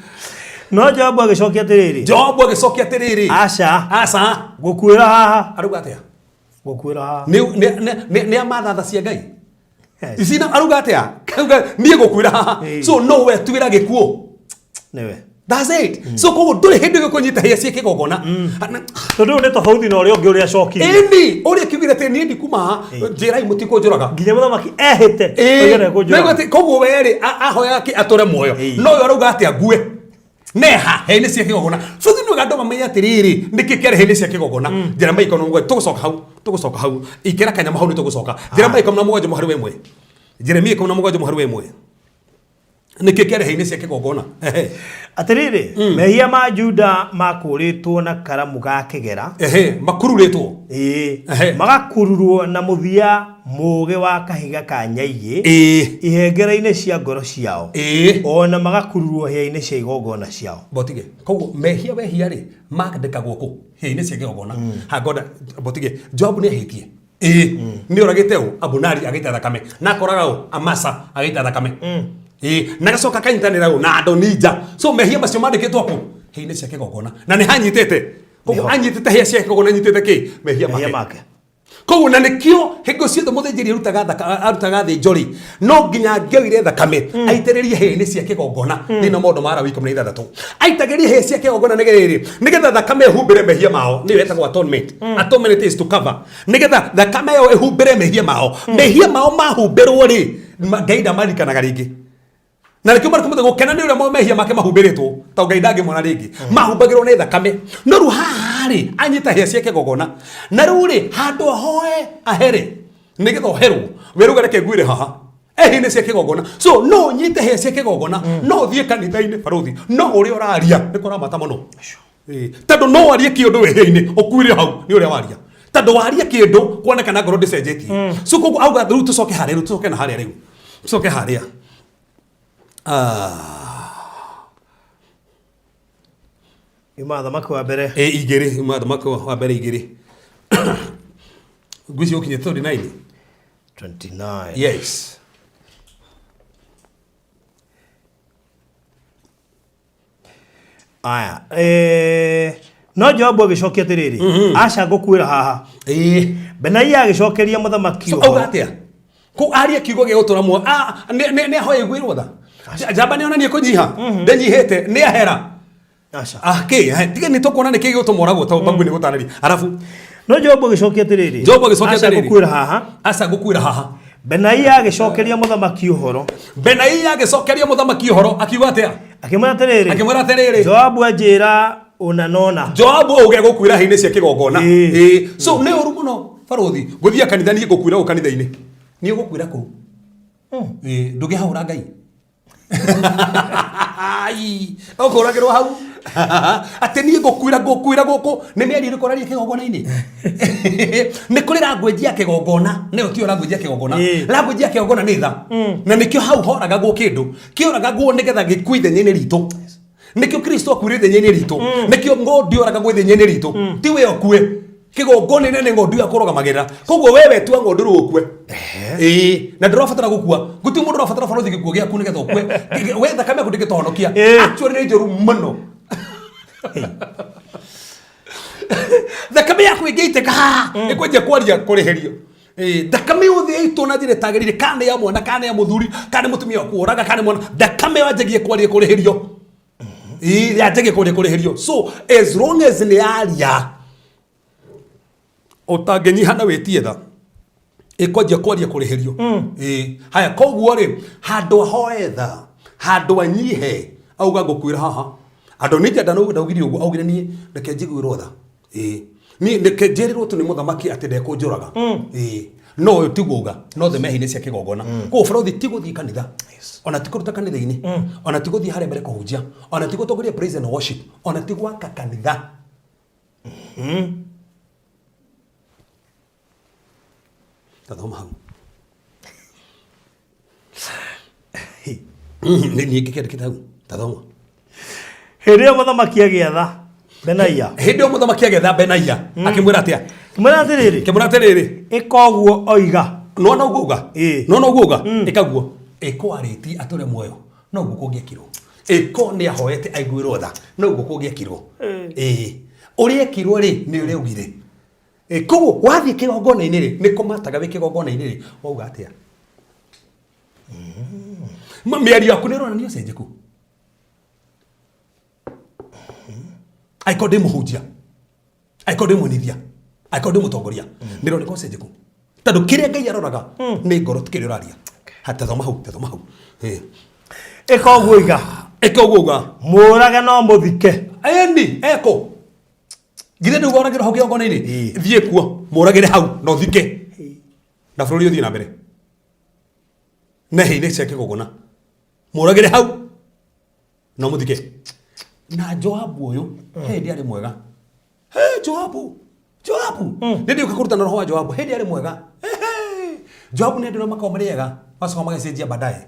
No Joabu agĩcokia atĩrĩrĩ. Joabu agĩcokia atĩrĩrĩ. Aca. Aca. Gũkuĩra haha. Arauga atĩa? Gũkuĩra haha. Nĩ amatha tha cia Ngai icina, arauga atĩa? Arauga niĩ gũkuĩra haha. So no we tuĩra gĩkuũ. Nĩwe. That's it. So koguo ndũrĩ hĩndĩ ĩgũkũnyita hĩa cia kĩgongona. Tondũ ũyũ nĩ tofauti na ũrĩa ũngĩ ũrĩa acokirie. Ĩni ũrĩa kiugire atĩ niĩ ndikuma, njĩrai mũtikũnjũraga. Nginya mũthamaki ehĩte oige ndekũnjũraga. Naigua atĩ koguo we rĩ ahoyaga kĩ? Atũre muoyo. No ũyũ arauga atĩ ague neha hĩa-inĩ cia kĩgongona. So thĩ nĩwega andũ mamenye atĩrĩrĩ, nĩkĩ kĩarĩ hĩa-inĩ cia kĩgongona. Jeremia 17, tũgũcoka hau, tũgũcoka hau, ikĩra kanyamũ hau, nĩ tũgũcoka. Jeremia 17 mũhari wa 1, Jeremia 17 mũhari wa 1, nĩkĩ kĩarĩ hĩa-inĩ cia kĩgongona? Ehe. Atĩrĩrĩ, mehia ma Juda makũrĩtwo na karamu ga kĩgera. Ehe, makururĩtwo. Magakururwo na mũthia mũũgĩ wa kahiga ka nyaigĩ ihengere-inĩ cia ngoro ciao, o na magakururwo hĩa-inĩ cia igongona ciao. Botige, koguo mehia wehia rĩ mandĩkagwo kũ? Hĩa-inĩ cia kĩgongona. Hangonda botige, Joabu nĩ ahĩtie, ĩĩ, nĩ oragĩte ũ? Abunari agĩita thakame, na akoraga ũ? Amasa agĩita thakame, ĩĩ, na agacoka akanyitanĩra ũ? Na Adonija. So mehia macio mandĩkĩtwo kũ? Hĩa-inĩ cia kĩgongona. Na nĩ hanyitĩte koguo. Nĩho. Anyitĩte hĩa cia kĩgongona, anyitĩte kĩ? Mehia mehia make. Make. Koguo na nĩkĩo hingo ciothe mũthĩnjĩri arutaga arutaga thĩnjo rĩ, no nginya angĩoire thakame aitĩrĩrie hĩa-inĩ cia kĩgongona. Thĩinĩ wa Maũndũ ma Alawi 16, aitagĩrie hĩa cia kĩgongona nĩgetha rĩrĩ, nĩgetha thakame ĩhumbĩre mehia mao. Nĩyo ĩtagwo atonement. Atonement is to cover, nĩgetha thakame ĩyo ĩhumbĩre mehia mao. Mehia mao mahumbĩrwo rĩ, Ngai ndamaririkanaga rĩngĩ. Na nĩkĩo marĩkũ mũthĩ gũkena nĩ ũrĩa mehia make mahumbĩrĩtwo, tondũ Ngai ndangĩmona rĩngĩ. Mahumbagĩrwo nĩ thakame. No rĩu haha rĩ, anyita hĩa cia kĩgongona, na rĩu rĩ, handũ ahoe ahere nĩgetha oherwo, weruga reke nguĩre haha ehĩ-inĩ cia kĩgongona. So no ũnyite hĩa cia kĩgongona, no ũthiĩ kanitha-inĩ barũthi, no ũrĩa ũraria nĩ kũramata mũno. Ĩĩ, tondũ no warie kĩũndũ wĩhĩa-inĩ ũkuire hau nĩ ũrĩa waria, tondũ waria kĩndũ kuonekana ngoro ndĩcenjetie. So koguo auga rĩu tũcoke harĩa, rĩu tũcoke na harĩa, rĩu tũcoke harĩa. Ah, Yuma Thamaki wa Mbere. Ĩ 2, uma Thamaki wa Mbere 2, ngwĩciria ũkinyĩte 29. 29. Yes. Aya, no Joabu agĩcokia atĩrĩrĩ, aca, ngũkuĩra haha. Benaia agĩcokeria mũthamaki So ũhoro. auga atĩa? Kũ arie kiugo gĩa gũtũra muoyo. Ah, nĩ ahoya iguĩrwo tha. Njamba nĩ onanie kũnyiha. Ndĩnyihĩte, nĩ ahera. Aca. Ah, kĩ? Tiga nĩ tũkuona nĩ kĩ gĩgũtũma ũragwo tondũ mbaguĩ nĩ gũtarĩria. Arabu No Joabu agĩcokia atĩrĩrĩ, Joabu agĩcokia aca, atĩrĩrĩ. ngũkuĩra haha. Aca, ngũkuĩra haha. Benaia agĩcokeria mũthamaki ũhoro. Benaia agĩcokeria mũthamaki ũhoro akiuga atĩa? Akĩmwĩra atĩrĩrĩ. Akĩmwĩra atĩrĩrĩ. Joabu anjĩra ũna nona. Joabu auge gũkuĩra hĩa-inĩ cia kĩgongona. Ĩĩ. So nĩ ũru mũno barũthi gũthiĩ kanitha, niĩ ngũkuĩra gũ kanitha-inĩ. Niĩ ngũkuĩra kũu. Ĩĩ, ndũngĩhahũra Ngai. Ai, ũkũragĩrwo hau atĩ niĩ ngũkuĩra, ngũkuĩra gũkũ. Nĩ mĩario ĩrĩkũ ũraria kĩgongona-inĩ? Nĩ kũrĩ language ya kĩgongona, nĩyo tiyo language ya kĩgongona. Language ya kĩgongona nĩ tha, na nĩkĩo hau horagagwo kĩndũ kĩoragagwo nĩgetha gĩkue ithenya-inĩ ritũ. Nĩkĩo Kristo akuire ithenya-inĩ ritũ, nĩkĩo ng'ondu yoragagwo ithenya-inĩ ritũ. Ti we ũkue kĩgongona-inĩ, nĩ ng'ondu ya kũrũgamagĩrĩra. Koguo we wetua ng'ondu rĩu ũkue. Ĩĩ, na ndũrabatara gũkua, gũtirĩ mũndũ ũrabatara barũthi gĩkuũ gĩaku nĩgetha ũkue. We thakame yaku ndĩngĩtũhonokia. Actually nĩ njũru mũno thakame yaku ĩngĩitĩka haha ĩkwanjia kwaria kũrĩhĩrio. Ĩĩ, thakame yothe yaitwo na njĩra ĩtagĩrĩire, kana nĩ ya mwana, kana nĩ ya mũthuri, kana nĩ mũtumia waku woraga, kana nĩ mwana, thakame yanjagie kwaria kũrĩhĩrio. Ĩĩ, yanjagie kwaria kũrĩhĩrio. So as long as nĩ yaria ũtangĩnyiha na wĩtie tha, ĩkwanjia kwaria kũrĩhĩrio. Ĩĩ, haya, koguo rĩ, handũ ahoe tha, handũ anyihe, auga ngũkuĩra haha. Adonija ndaugire ũguo, augire niĩ reke njiguĩrwo tha. Ĩĩ. Niĩ reke njĩrĩrwo tu nĩ mũthamaki atĩ ndekũnjũraga. Ĩĩ. No ũyũ tiguo uga, no the mehia-inĩ cia kĩgongona. Koguo bũrũri ti gũthiĩ kanitha, ona ti kũruta kanitha-inĩ, ona ti gũthiĩ harĩa mbere kũhunjia, ona ti gũtongoria praise and worship, ona ti gwaka kanitha. Tathoma hau. Nĩ niĩ ngĩkĩandĩkĩte hau. Tathoma. Hĩndĩ ĩyo mũthamaki agĩatha Benaia. Hĩndĩ ĩyo mũthamaki agĩatha Benaia akĩmwĩra atĩa? Kĩmwĩra atĩrĩrĩ, Akĩmwĩra atĩrĩrĩ, ĩka ũguo oiga. nona ũguo uga? Ĩĩ. Nona ũguo uga? Ĩka guo. Ĩko arĩtie atũre muoyo. No ũguo kũngĩekirwo. Ĩko nĩ ahoete aiguĩrwo tha. No ũguo kũngĩekirwo. Ĩĩ. Ũrĩa ekirwo rĩ, nĩ ũrĩa augire. Ĩ, koguo wathiĩ kĩgongona-inĩ rĩ, nĩ kũmataga wĩ kĩgongona-inĩ rĩ, wauga atĩa? Mĩario yaku nĩ ĩronania ũcenjeku. Angĩkorwo ndĩ mũhunjia, angĩkorwo ndĩ mũinithia, angĩkorwo ndĩ mũtongoria, nĩ ĩroneka ũcenjeku. Tondũ kĩrĩa Ngai aroraga nĩ ngoro ti kĩrĩa ũraria. Ha, tathoma hau, tathoma hau. Ĩ. Ĩka ũguo iga. Ĩka ũguo uga. Mũũrage no mũthike. Ĩni, eko. Githĩ ndũguo oragĩrwo hau kĩgongona-inĩ? Ĩĩ. Thiĩ kuo, mũragĩre hau na ũthike. Na bũrũri ũthiĩ na mbere. Na hĩ-inĩ cia kĩgongona. Mũragĩre hau na ũmũthike. Na Joabu ũyũ, he hĩndĩ arĩ mwega. He Joabu, Joabu. Nĩ ndiũka kũrutana roho wa Joabu, hĩndĩ arĩ mwega. Ehe. Joabu nĩ andũ arĩa makoragwo marĩ ega, macoka magacenjia baadaye.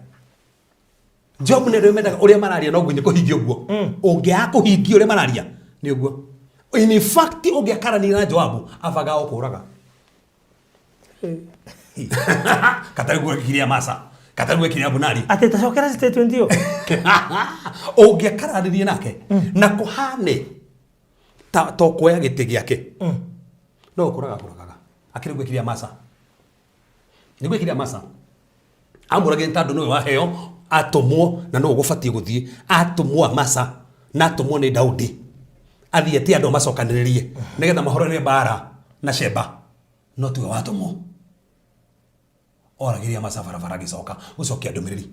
Job nĩ andũ mendaga ũrĩa mararia no nginya kũhingia ũguo. Ũngĩaga kũhingia ũrĩa mararia nĩ ũguo. In fact ũngĩakarania na Joabu abaga gũkũraga. Katarĩ gwekire Amasa, katarĩ gwekire Abunari. Atĩ tacokera statement ĩyo. Ũngĩakaranirie nake na kũhane ta to kuoya gĩtĩ gĩake no gũkũraga akũragaga. Akĩrĩ gwekire Amasa. Nĩ gwekire Amasa. Amũragire tondũ nĩwe waheo atũmwo na nĩwe ũgũbatiĩ gũthiĩ. Atũmwo Amasa na atũmwo nĩ Daudi athiĩ etie andũ amacokanĩrĩrie nĩgetha mahũrane mbara na Sheba, no tiwe watũmwo. Oragire Amasa barabara agĩcoka gũcokia ndũmĩrĩri.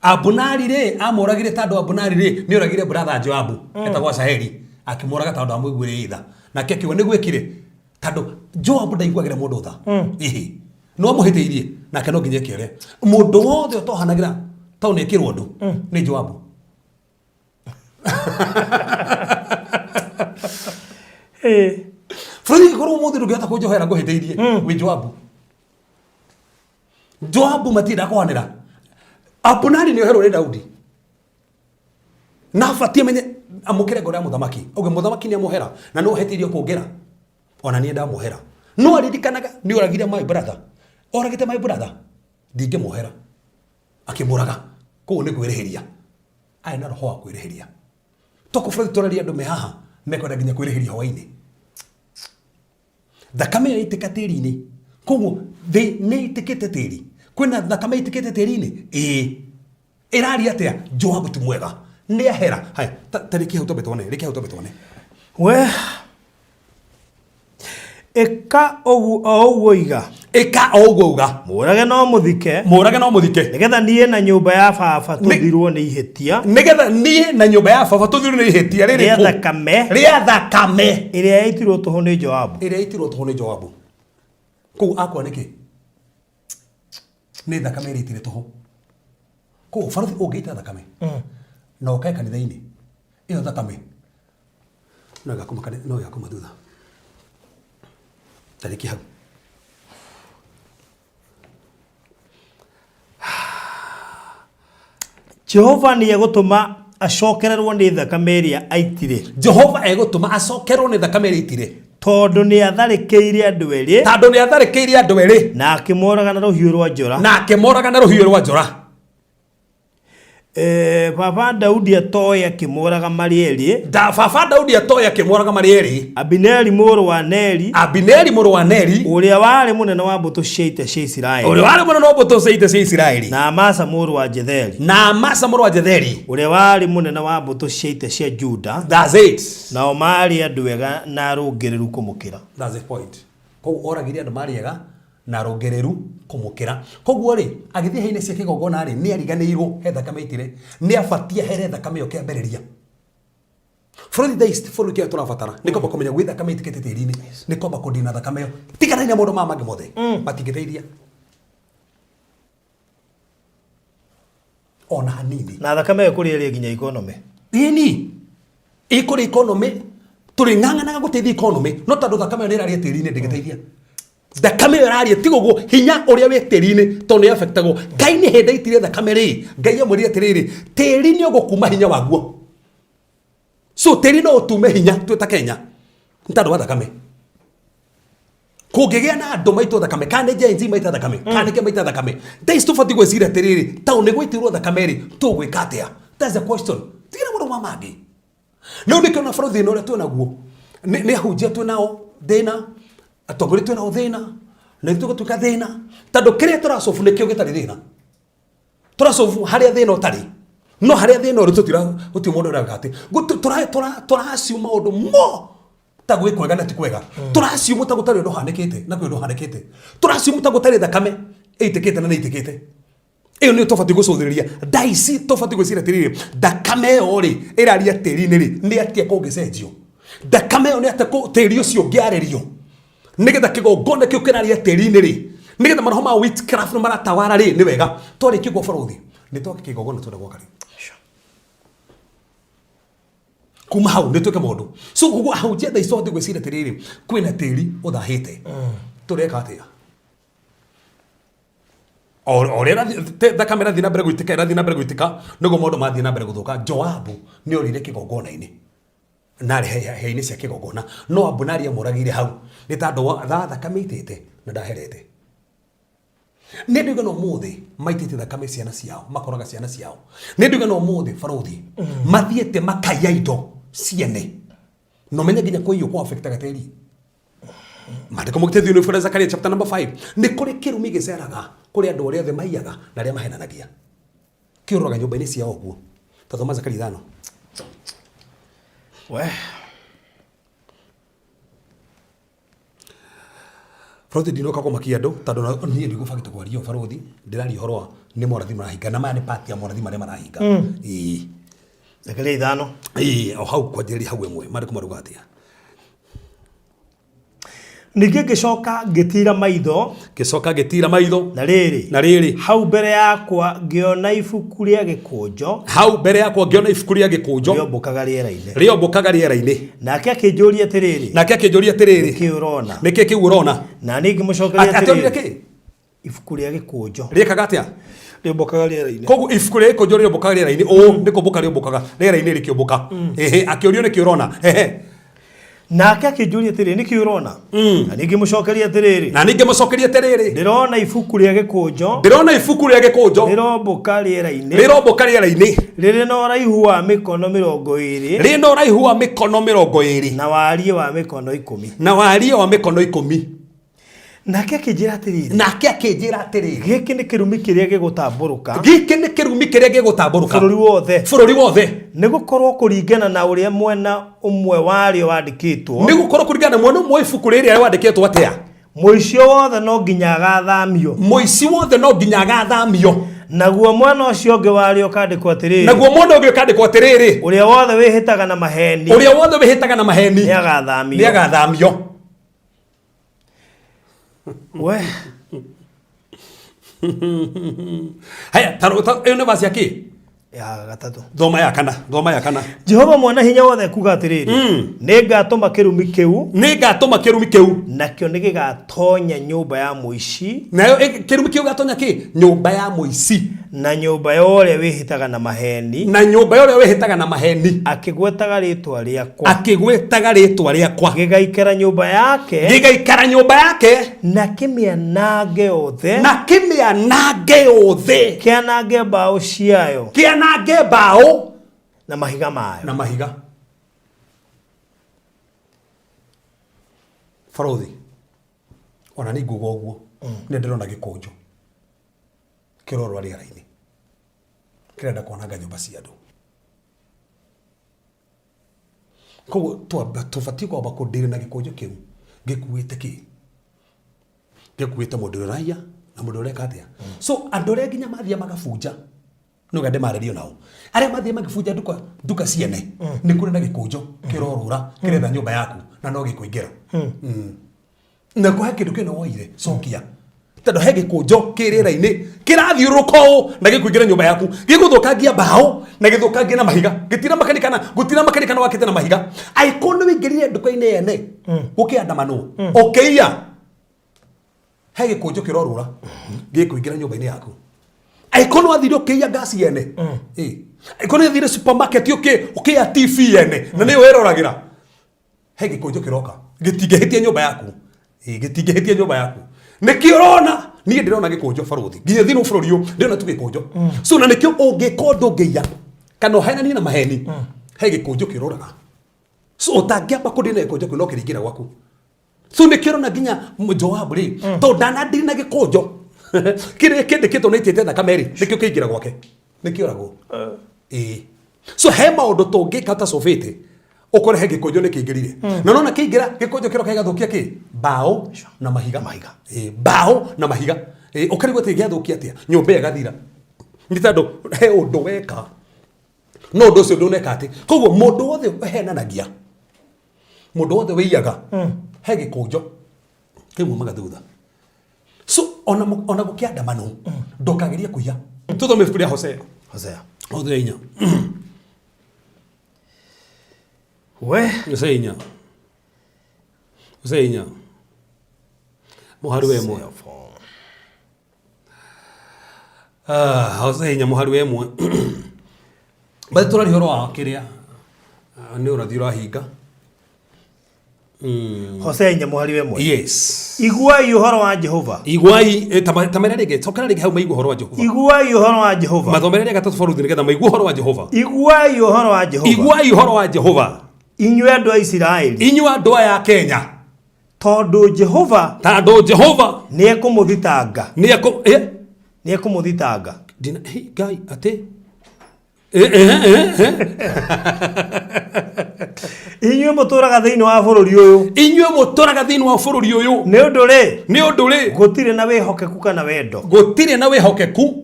Abunari rĩ, amũragire tondũ Abunari rĩ, nĩ oragire brother Joabu, etagwo Asaheli, akĩmũraga tondũ amũiguĩrĩire tha. Nake akiuga nĩguo ekire, tondũ Joabu ndaiguagĩra mũndũ tha. Ĩhĩ. No amũhĩtĩirie, nake no nginya eke ũrĩa. Mũndũ wothe ũtohanagĩra tondũ nĩ ekĩrwo ũndũ, nĩ Joabu. Bũrũri ũngĩkorwo ũmũthĩ ndũngĩhota kũnjohera ngũhĩtĩirie, wĩ Joabu. Joabu matienda kwanĩra. Abuneri nĩ oherwo nĩ Daudi. Na abatie menye amũkĩre ngoro ya mũthamaki. Auge mũthamaki nĩ amũhera na nĩ ũhĩtĩirio kũngĩra. Ona niĩ ndamũhera. No aririkanaga nĩ oragire my brother. Oragĩte my brother. Ndingĩmuohera. Akĩmũraga. Kũu nĩ kwĩrĩhĩria. Arĩ na roho wa kwĩrĩhĩria. Toko bũrũri tũraria andũ me haha mekwenda nginya kwĩrĩhĩria hwainĩ. Thakame ĩyo yaitĩka tĩri-inĩ. Koguo thĩ nĩ ĩitĩkĩte tĩri. Kwĩna thakame ĩitĩkĩte tĩri-inĩ? Ĩĩ. Ĩraria atĩa? Joabu ti mwega. Nĩ ahera. Haya, ta, ta rĩkia hau twambe tuone. Rĩkia hau twambe tuone. We ĩka ũguo o ũguo iga. Ĩka o ũguo uga. Mũrage no mũthike. Mũrage no mũthike. Nĩgetha niĩ na nyũmba ya baba tũthirwo nĩ ihĩtia. Nĩgetha niĩ na nyũmba ya baba tũthirwo nĩ ihĩtia rĩrĩkũ? Rĩa thakame. Rĩa thakame. Ĩrĩa yaitirwo tũhũ nĩ Joabu. Ĩrĩa yaitirwo tũhũ nĩ Joabu. Kũu akua nĩkĩ? Nĩ thakame ĩrĩa ĩitire tũhũ. Kũu barũthi ũngĩita thakame na ũkae kanitha-inĩ, ĩyo thakame no ĩgakuma kanitha, no ĩgakuma thutha. Tarĩki hau. Jehova nĩ egũtũma acokererwo nĩ thakame ĩrĩa aitire. Jehova egũtũma acokerwo nĩ thakame ĩrĩa aitire. Tondũ nĩ atharĩkĩire andũ erĩ. Tondũ nĩ atharĩkĩire andũ erĩ. Na akĩmoraga na rũhiũ rwa njora. Na akĩmoraga na rũhiũ rwa njora. Eh, baba Daudi atoĩ akĩmũraga marĩ erĩ. Da, baba Daudi atoĩ akĩmũraga marĩ erĩ. Abineri mũrũ wa Neri. Abineri mũrũ wa Neri. Ũrĩa warĩ mũnene wa mbũtũ cia ita cia Isiraeli. Ũrĩa warĩ mũnene wa mbũtũ cia ita cia Isiraeli. Na Amasa mũrũ wa Jetheri. Na Amasa mũrũ wa Jetheri. Ũrĩa warĩ mũnene wa mbũtũ cia ita cia Juda. That's it. Nao maarĩ andũ ega na arũngĩrĩru kũmũkĩra. That's the point. Koguo oragire andũ marĩ ega. Na rũngĩrĩru kũmũkĩra. Koguo rĩ, agĩthiĩ hĩa-inĩ cia kĩgongona rĩ, nĩ ariganĩirwo he thakame aitire. Nĩ abatie ahere thakame ĩyo kĩambĩrĩria. Bũrũri thaa ici bũrũri kĩrĩa tũrabatara nĩ kwamba kũmenya gwĩ thakame ĩitĩkĩte tĩri-inĩ, nĩ kwamba kũndina thakame ĩyo. Tiganai na maũndũ maya mangĩ mothe, matingĩteithia ona hanini. Na thakame ĩyo kũrĩa ĩrĩ nginya economy. Ĩni, ĩkũrĩ economy, tũrĩng'ang'anaga gũteithia economy, no tondũ thakame ĩyo nĩ ĩrarĩa tĩri-inĩ ndĩngĩteithia. Thakame ĩyo ĩraria tiga ũguo hinya ũrĩa wĩ tĩri-inĩ tondũ nĩ affectagwo. Kaini hĩndĩ aitire thakame rĩ, Ngai amwĩrire atĩrĩrĩ, tĩri nĩ ũgũkuma hinya waguo. So tĩri no ũtume hinya twĩ ta Kenya nĩ tondũ wa thakame. Kũngĩgĩa na andũ maitwo thakame, kana nĩ Gen Z maita thakame, kana nĩ kĩ maita thakame, thaa ici tũbatiĩ gwĩciria atĩrĩrĩ, tondũ nĩ gwaitirwo thakame rĩ, tũgwĩka atĩa? That's the question. Tigana maũndũ ma mangĩ. Rĩu nĩkĩo na bũrũri thĩna ũrĩa twĩnaguo nĩ nĩ ahunjia twĩnao thĩna, atongoria twĩnao thĩna, na ithuĩ tũgatuĩka thĩna, tondũ kĩrĩa tũracobu nĩkĩo gĩtarĩ thĩna. Tũracobu harĩa thĩna ũtarĩ, no harĩa thĩna ũrĩ tũtira gũtirĩ mũndũ ũrauga atĩ tũraciu maũndũ mo ta gwĩ kwega na ti kwega. Tũraciu ta gũtarĩ ũndũ ũhanĩkĩte na kwĩ ũndũ ũhanĩkĩte. Tũraciu ta gũtarĩ thakame ĩitĩkĩte na nĩ ĩitĩkĩte. Ĩyo nĩyo tũbatiĩ gũcũthĩrĩria. Thaa ici tũbatiĩ gwĩciria atĩrĩrĩ, thakame ĩyo rĩ, ĩraria tĩri-inĩ rĩ, nĩ atĩa kũngĩcenjio? Thakame ĩyo nĩ atĩa tĩri ũcio ũngĩarĩrio? Nĩgetha kĩgongona kĩu kĩraria tĩri-inĩ rĩ, nĩgetha maroho ma witchcraft nĩ maratawara rĩ, nĩ wega. Twarĩkia ũguo barũthi, nĩ twake kĩgongona twenda gwaka rĩ. Kuma hau nĩ twĩke maũndũ. So ũguo ahunjia thaa ici tũbatiĩ gwĩciria atĩrĩrĩ, kwĩna tĩri ũthahĩte. Tũreka atĩa? O ũrĩa thakame ĩrathiĩ na mbere gũitĩka, ĩrathiĩ na mbere gũitĩka, nĩguo maũndũ mathiĩ na mbere gũthũka. Joabu nĩ orĩire kĩgongona-inĩ na arĩ hĩa-inĩ cia kĩgongona, no Abuneri amũragĩire hau nĩ tondũ wa thakame aitĩte na ndaherete. Nĩ andũ aigana ũmũthĩ maitĩte thakame ciana ciao, makoraga ciana ciao. Nĩ andũ aigana ũmũthĩ barũthi mathiĩte makaiya indo ciene, na ũmenye nginya kũiywo kũ affect tĩri. Maandĩko maugĩte thĩinĩ wa Zakaria chapter number 5 nĩ kũrĩ kĩrumi gĩceraga kũrĩ andũ arĩa othe maiyaga na arĩa mahenanagia, kĩũrũraga nyũmba-inĩ ciao ũguo. Tathoma Zakaria 5. We. Barũthi, ndinoka kũmakia andũ tondũ niĩ ndigũbangĩte kwaria ũũ barũthi, ndĩraria ũhoro wa nĩ morathi marahinga na maya nĩ part ya morathi marĩa marahinga. Ĩĩ. Zakaria 5. Ĩĩ, o hau kwanjĩrĩria hau ĩmwe maandĩko marauga atĩa? Ningĩ ngĩcoka ngĩtiira maitho. Ngĩcoka ngĩtiira maitho. Na rĩrĩ. Na rĩrĩ. Hau mbere yakwa ngĩona ibuku rĩa gĩkũnjo. Hau mbere yakwa ngĩona ibuku rĩa gĩkũnjo. Rĩombũkaga rĩera-inĩ. Rĩombũkaga rĩera-inĩ. Nake akĩnjũria atĩrĩrĩ. Nake akĩnjũria atĩrĩrĩ. Nĩkĩ ũrona? Nĩkĩ kĩu ũrona? Na niĩ ngĩmũcokeria atĩrĩrĩ. Atĩ kĩ? Ibuku rĩa gĩkũnjo. Rĩekaga atĩa? Rĩũmbũkaga rĩera-inĩ. Koguo ibuku rĩa gĩkũnjo rĩũmbũkaga rĩera-inĩ. Ũũ nĩ kũmbũka rĩũmbũkaga rĩera-inĩ rĩkĩũmbũka. Ehe, akĩũrio nĩkĩ ũrona? Ehe. Nake akĩnjũria atĩrĩ, nĩkĩ ũrona? Na niĩ ngĩmũcokeria atĩrĩrĩ. Na niĩ ngĩmũcokeria atĩrĩrĩ. Ndĩrona ibuku rĩa gĩkũnjo. Ndĩrona ibuku rĩa gĩkũnjo. Rĩrombũka rĩera-inĩ. Rĩrombũka rĩera-inĩ. Rĩrĩ na ũraihu wa mĩkono 20. Rĩrĩ na ũraihu wa mĩkono 20. Na wariĩ wa mĩkono 10. Na wariĩ wa mĩkono 10. Nake akĩnjĩra atĩrĩrĩ. Nake akĩnjĩra atĩrĩrĩ. Gĩkĩ nĩ kĩrumi kĩrĩa gĩgũtambũrũka. Gĩkĩ nĩ kĩrumi kĩrĩa gĩgũtambũrũka. Bũrũri wothe. Bũrũri wothe. Nĩ gũkorwo kũringana na ũrĩa mwena ũmwe warĩo wandĩkĩtwo. Nĩ gũkorwo kũringana na mwena ũmwe wa ibuku rĩrĩa wandĩkĩtwo atĩa? Mũici o wothe no nginya agathamio. Mũici wothe no nginya agathamio. Naguo mwena ũcio ũngĩ warĩo ũkandĩkwo atĩrĩrĩ. Naguo mwena ũngĩ ũkandĩkwo atĩrĩrĩ. Ũrĩa wothe wĩhĩtaga na maheni. Ũrĩa wothe wĩhĩtaga na maheni. Nĩ agathamio. Nĩ agathamio. We. Haya, ĩyo nĩ verse ya kĩ? Ya gatatũ. Thoma ya kana, thoma ya kana. Jehova mwene hinya wothe ekuga atĩrĩrĩ, nĩ ngatũma kĩrumi kĩu, Nĩ ngatũma kĩrumi kĩu. Nakĩo nĩ gĩgatonya nyũmba ya mũici. Nayo kĩrumi kĩu gatonya kĩ? Nyũmba ya mũici. Na nyũmba ya ũrĩa wĩhĩtaga na maheni. Na nyũmba ya ũrĩa wĩhĩtaga na maheni. Akĩgwetaga rĩĩtwa rĩakwa. Akĩgwetaga rĩĩtwa rĩakwa. Gĩgaikara nyũmba yake. Gĩgaikara nyũmba yake. Na kĩmĩanange yothe. Na kĩmĩanange yothe. Kĩanange mbaũ ciayo. Kĩanange mbaũ. Na mahiga mayo. Na mahiga. Barũthi, ona niĩ nguga ũguo, nĩ ndĩrona gĩkũnjo kĩrorwa rĩera-inĩ kĩrenda kwananga nyũmba cia andũ. Koguo tũbatiĩ kwamba kũndĩrĩ na gĩkũnjo kĩu gĩkuĩte kĩ. Gĩkuĩte mũndũ ũrĩa ũraiya na mũndũ ũrĩa ũreka atĩa. So andũ arĩa nginya mathiĩ magabunja no gande marĩrio nao arĩa mathiĩ magĩbunja nduka nduka ciene nĩ kũrĩ na gĩkũnjo kĩrorũra kĩretha nyũmba yaku na no gĩkũingĩra. Na kũhe kĩndũ kĩna woire cokia tondũ he gĩkũnjo kĩ rĩera-inĩ kĩrathiũrũrũka ũũ na gĩkũingĩra nyũmba yaku, gĩgũthũkangia mbaũ na gĩthũkangie na mahiga. Gĩtiramakanĩkana, gũtiramakanĩkana wakĩte na mahiga. Angĩkorwo nĩ wĩingĩrire nduka-inĩ yene gũkĩandamanwo ũkĩiya, he gĩkũnjo kĩrorũra gĩkũingĩra nyũmba-inĩ yaku. Angĩkorwo nĩ wathire ũkĩiya ngasi yene, angĩkorwo nĩ wathire supermarket ũkĩiya TV yene na nĩyo wĩroragĩra, he gĩkũnjo kĩroka gĩtingĩhĩtia nyũmba yaku. Gĩtingĩhĩtia nyũmba yaku. Nĩkĩo ũrona niĩ ndĩrona gĩkũnjo barũthi nginya thĩinĩ wa bũrũri ũyũ ndĩrona tu gĩkũnjo. So na nĩkĩo ũngĩka ũndũ ũngĩiya kana ũhenanie na maheni, he gĩkũnjo kĩroraga. So ũtangĩamba kũndĩ na gĩkũnjo kĩu no kĩringĩra gwaku. So nĩkĩo ũrona nginya Joabu rĩ, tondũ ndanandiri na gĩkũnjo kĩrĩa kĩndĩkĩtwo nĩ itĩte thakame rĩ, nĩkĩo kĩingĩra gwake nĩkĩoragwo. Ĩĩ, so he maũndũ tũngĩka ta cũbĩte ũkore he gĩkũnjo nĩ kĩingĩrire na nona kĩingĩra gĩkũnjo kĩroka gĩgathũkia kĩ mbaũ na mahiga. Ĩĩ, mbaũ na mahiga. Ĩĩ, ũkarigwo atĩ gĩathũkia atĩa nyũmba ĩyo ĩgathira nĩ tondũ he ũndũ weka no ũndũ ũcio ndũneka atĩ. Koguo mũndũ wothe ũhenanagia, mũndũ wothe wĩiyaga, he gĩkũnjo kĩmumaga thutha. So ona ona gũkĩandamanwo ndũkagerie kũiya. Tũthome ibuku rĩa Hosea. Hosea. Hosea 4. We. Hosea 4, Hosea 4 mũhari wa 1. Ah, Hosea 4 mũhari wa 1. Bathi tũraria ũhoro wa kĩrĩa, ah, nĩ ũrathi ũrahinga. Hosea 4 mũhari wa 1. Yes. Iguai ũhoro wa Jehova. Iguai, tamera rĩngĩ, cokera rĩngĩ hau maigue ũhoro wa Jehova. Iguai ũhoro wa Jehova. Mathomere rĩa gatatũ barũthi nĩgetha maigue ũhoro wa Jehova. Iguai ũhoro wa Jehova. Iguai ũhoro wa Jehova. Inyuĩ andũ a Isiraeli. Inyuĩ andũ aya a Kenya. Tondũ Jehova Tondũ Jehova nĩ ekũmũthitanga. Nĩ ekũ Nĩ ekũmũthitanga. Ndina, hey, Ngai atĩ Eh. Inyuĩ mũtũũraga thĩinĩ wa bũrũri ũyũ. Inyuĩ mũtũraga thĩinĩ wa bũrũri ũyũ. Nĩ ũndũ rĩ, Nĩ ũndũ rĩ, gũtirĩ na wĩhokeku kana wendo. Gũtirĩ na wĩhokeku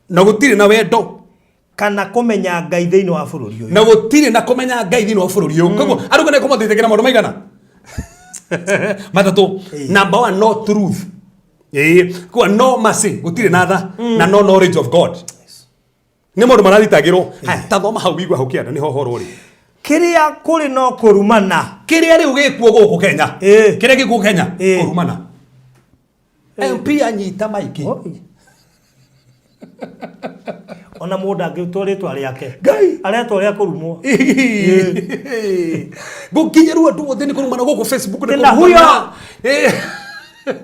na gũtirĩ na wendo. Kana kũmenya Ngai thĩinĩ wa bũrũri ũyũ. Na gũtirĩ na kũmenya Ngai thĩinĩ wa bũrũri ũyũ. Koguo arauga nĩ kũmathitĩkĩra maũndũ maigana? Matatũ. Number one, no truth. Ĩĩ, kuga no mercy, gũtirĩ na tha, na no knowledge of God. Nĩ maũndũ marathitangĩrwo. Haya, ta thoma hau wigue hau kĩanda nĩho ũhoro ũrĩ. Kĩrĩa kũrĩ no kũrumana. Kĩrĩa rĩu gĩkuo gũkũ Kenya, kĩrĩa gĩkuo Kenya, kũrumana. MP anyita maiki. Oi. Ona mũndũ angĩtwo rĩtwa rĩake. Ngai. Aretwo rĩa kũrumwo. Gũkinyĩrwo andũ othe nĩ kũrumana gũkũ Facebook nĩ Tena huyo. kũrumana.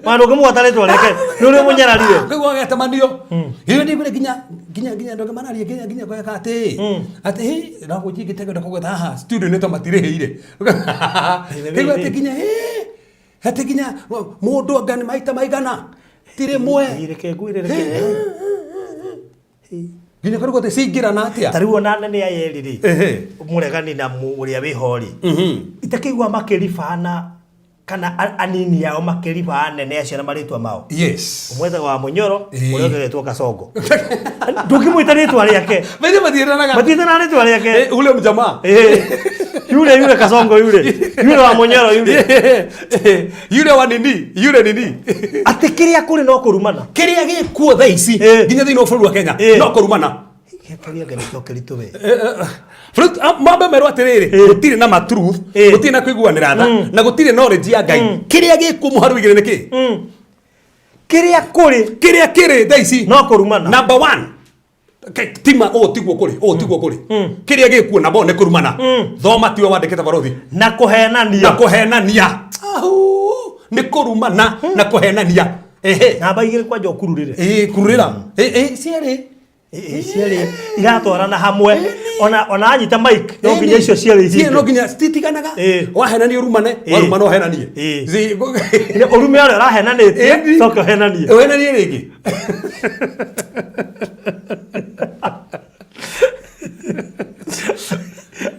Mũndũ ũngĩmũgwata rĩtwa rĩake nĩ ũrĩa mũnyararire. Koguo agetamanio ĩyo nĩ nginya nginya nginya andũ angĩ mararia nginya nginya gweka atĩ atĩ hĩ na gũthiĩ ngĩtegenda kũgweta haha studio nĩ ta matirĩhĩire rĩu atĩ nginya hĩ atĩ nginya mũndũ anga nĩ maita maigana ti rĩmwe. Reke ngwĩre, reke. Nginya karugwo atĩ cingĩrana atĩa. Ta rĩu ona anene aya erĩ rĩ, mũregani na ũrĩa wĩho rĩ, itakĩigua makĩribana kana anini ao makĩriba anene acio na marĩtwa mao. Ũmwe etagwo wa Mũnyoro, ũrĩa ũngĩ agetwo Kasongo. Ndũngĩmwĩta rĩtwa rĩake. Maithe mathiĩtanaga. Matiĩtanaga rĩtwa rĩake. Ule mjamaa. Yule yule Kasongo yule. Yule wa Mũnyoro yule. Yule wa nini? Yule nini? Atĩ kĩrĩa kũrĩ no kũrumana. Kĩrĩa gĩkuo thaa ici nginya thĩinĩ wa bũrũri wa Kenya no kũrumana. Gĩkĩria nĩkĩo kĩritũ we. Fruit, ah, mambe merwo atĩrĩrĩ, gũtirĩ na ma truth, gũtirĩ na kũiguanĩra tha na gũtirĩ knowledge ya Ngai. Kĩrĩa gĩkuo mũharu igĩrĩ nĩ kĩ? Kĩrĩa kũrĩ Kĩrĩa kĩrĩ thaa ici no kũrumana. Number one. Tima ũũ tiguo kũrĩ, ũũ tiguo kũrĩ. Kĩrĩa gĩkuo namba one nĩ kũrumana. Thoma tiwe wandĩkĩte barothi. Na kũhenania. Na kũhenania. Ahu, nĩ kũrumana na kũhenania. Ehe. Namba 2 kwanja ũkururĩre. Ĩĩ, kururĩra. Ĩĩ, cierĩ. Ĩĩ, cierĩ iratwarana hamwe. Ona anyita mic no nginya icio cierĩ ihinge. No nginya cititiganaga. Wahenania ũrumane, warumana ũhenanie. Ũrume ũrĩa ũrahenanĩtie, coke ũhenanie. Ũhenanie rĩngĩ.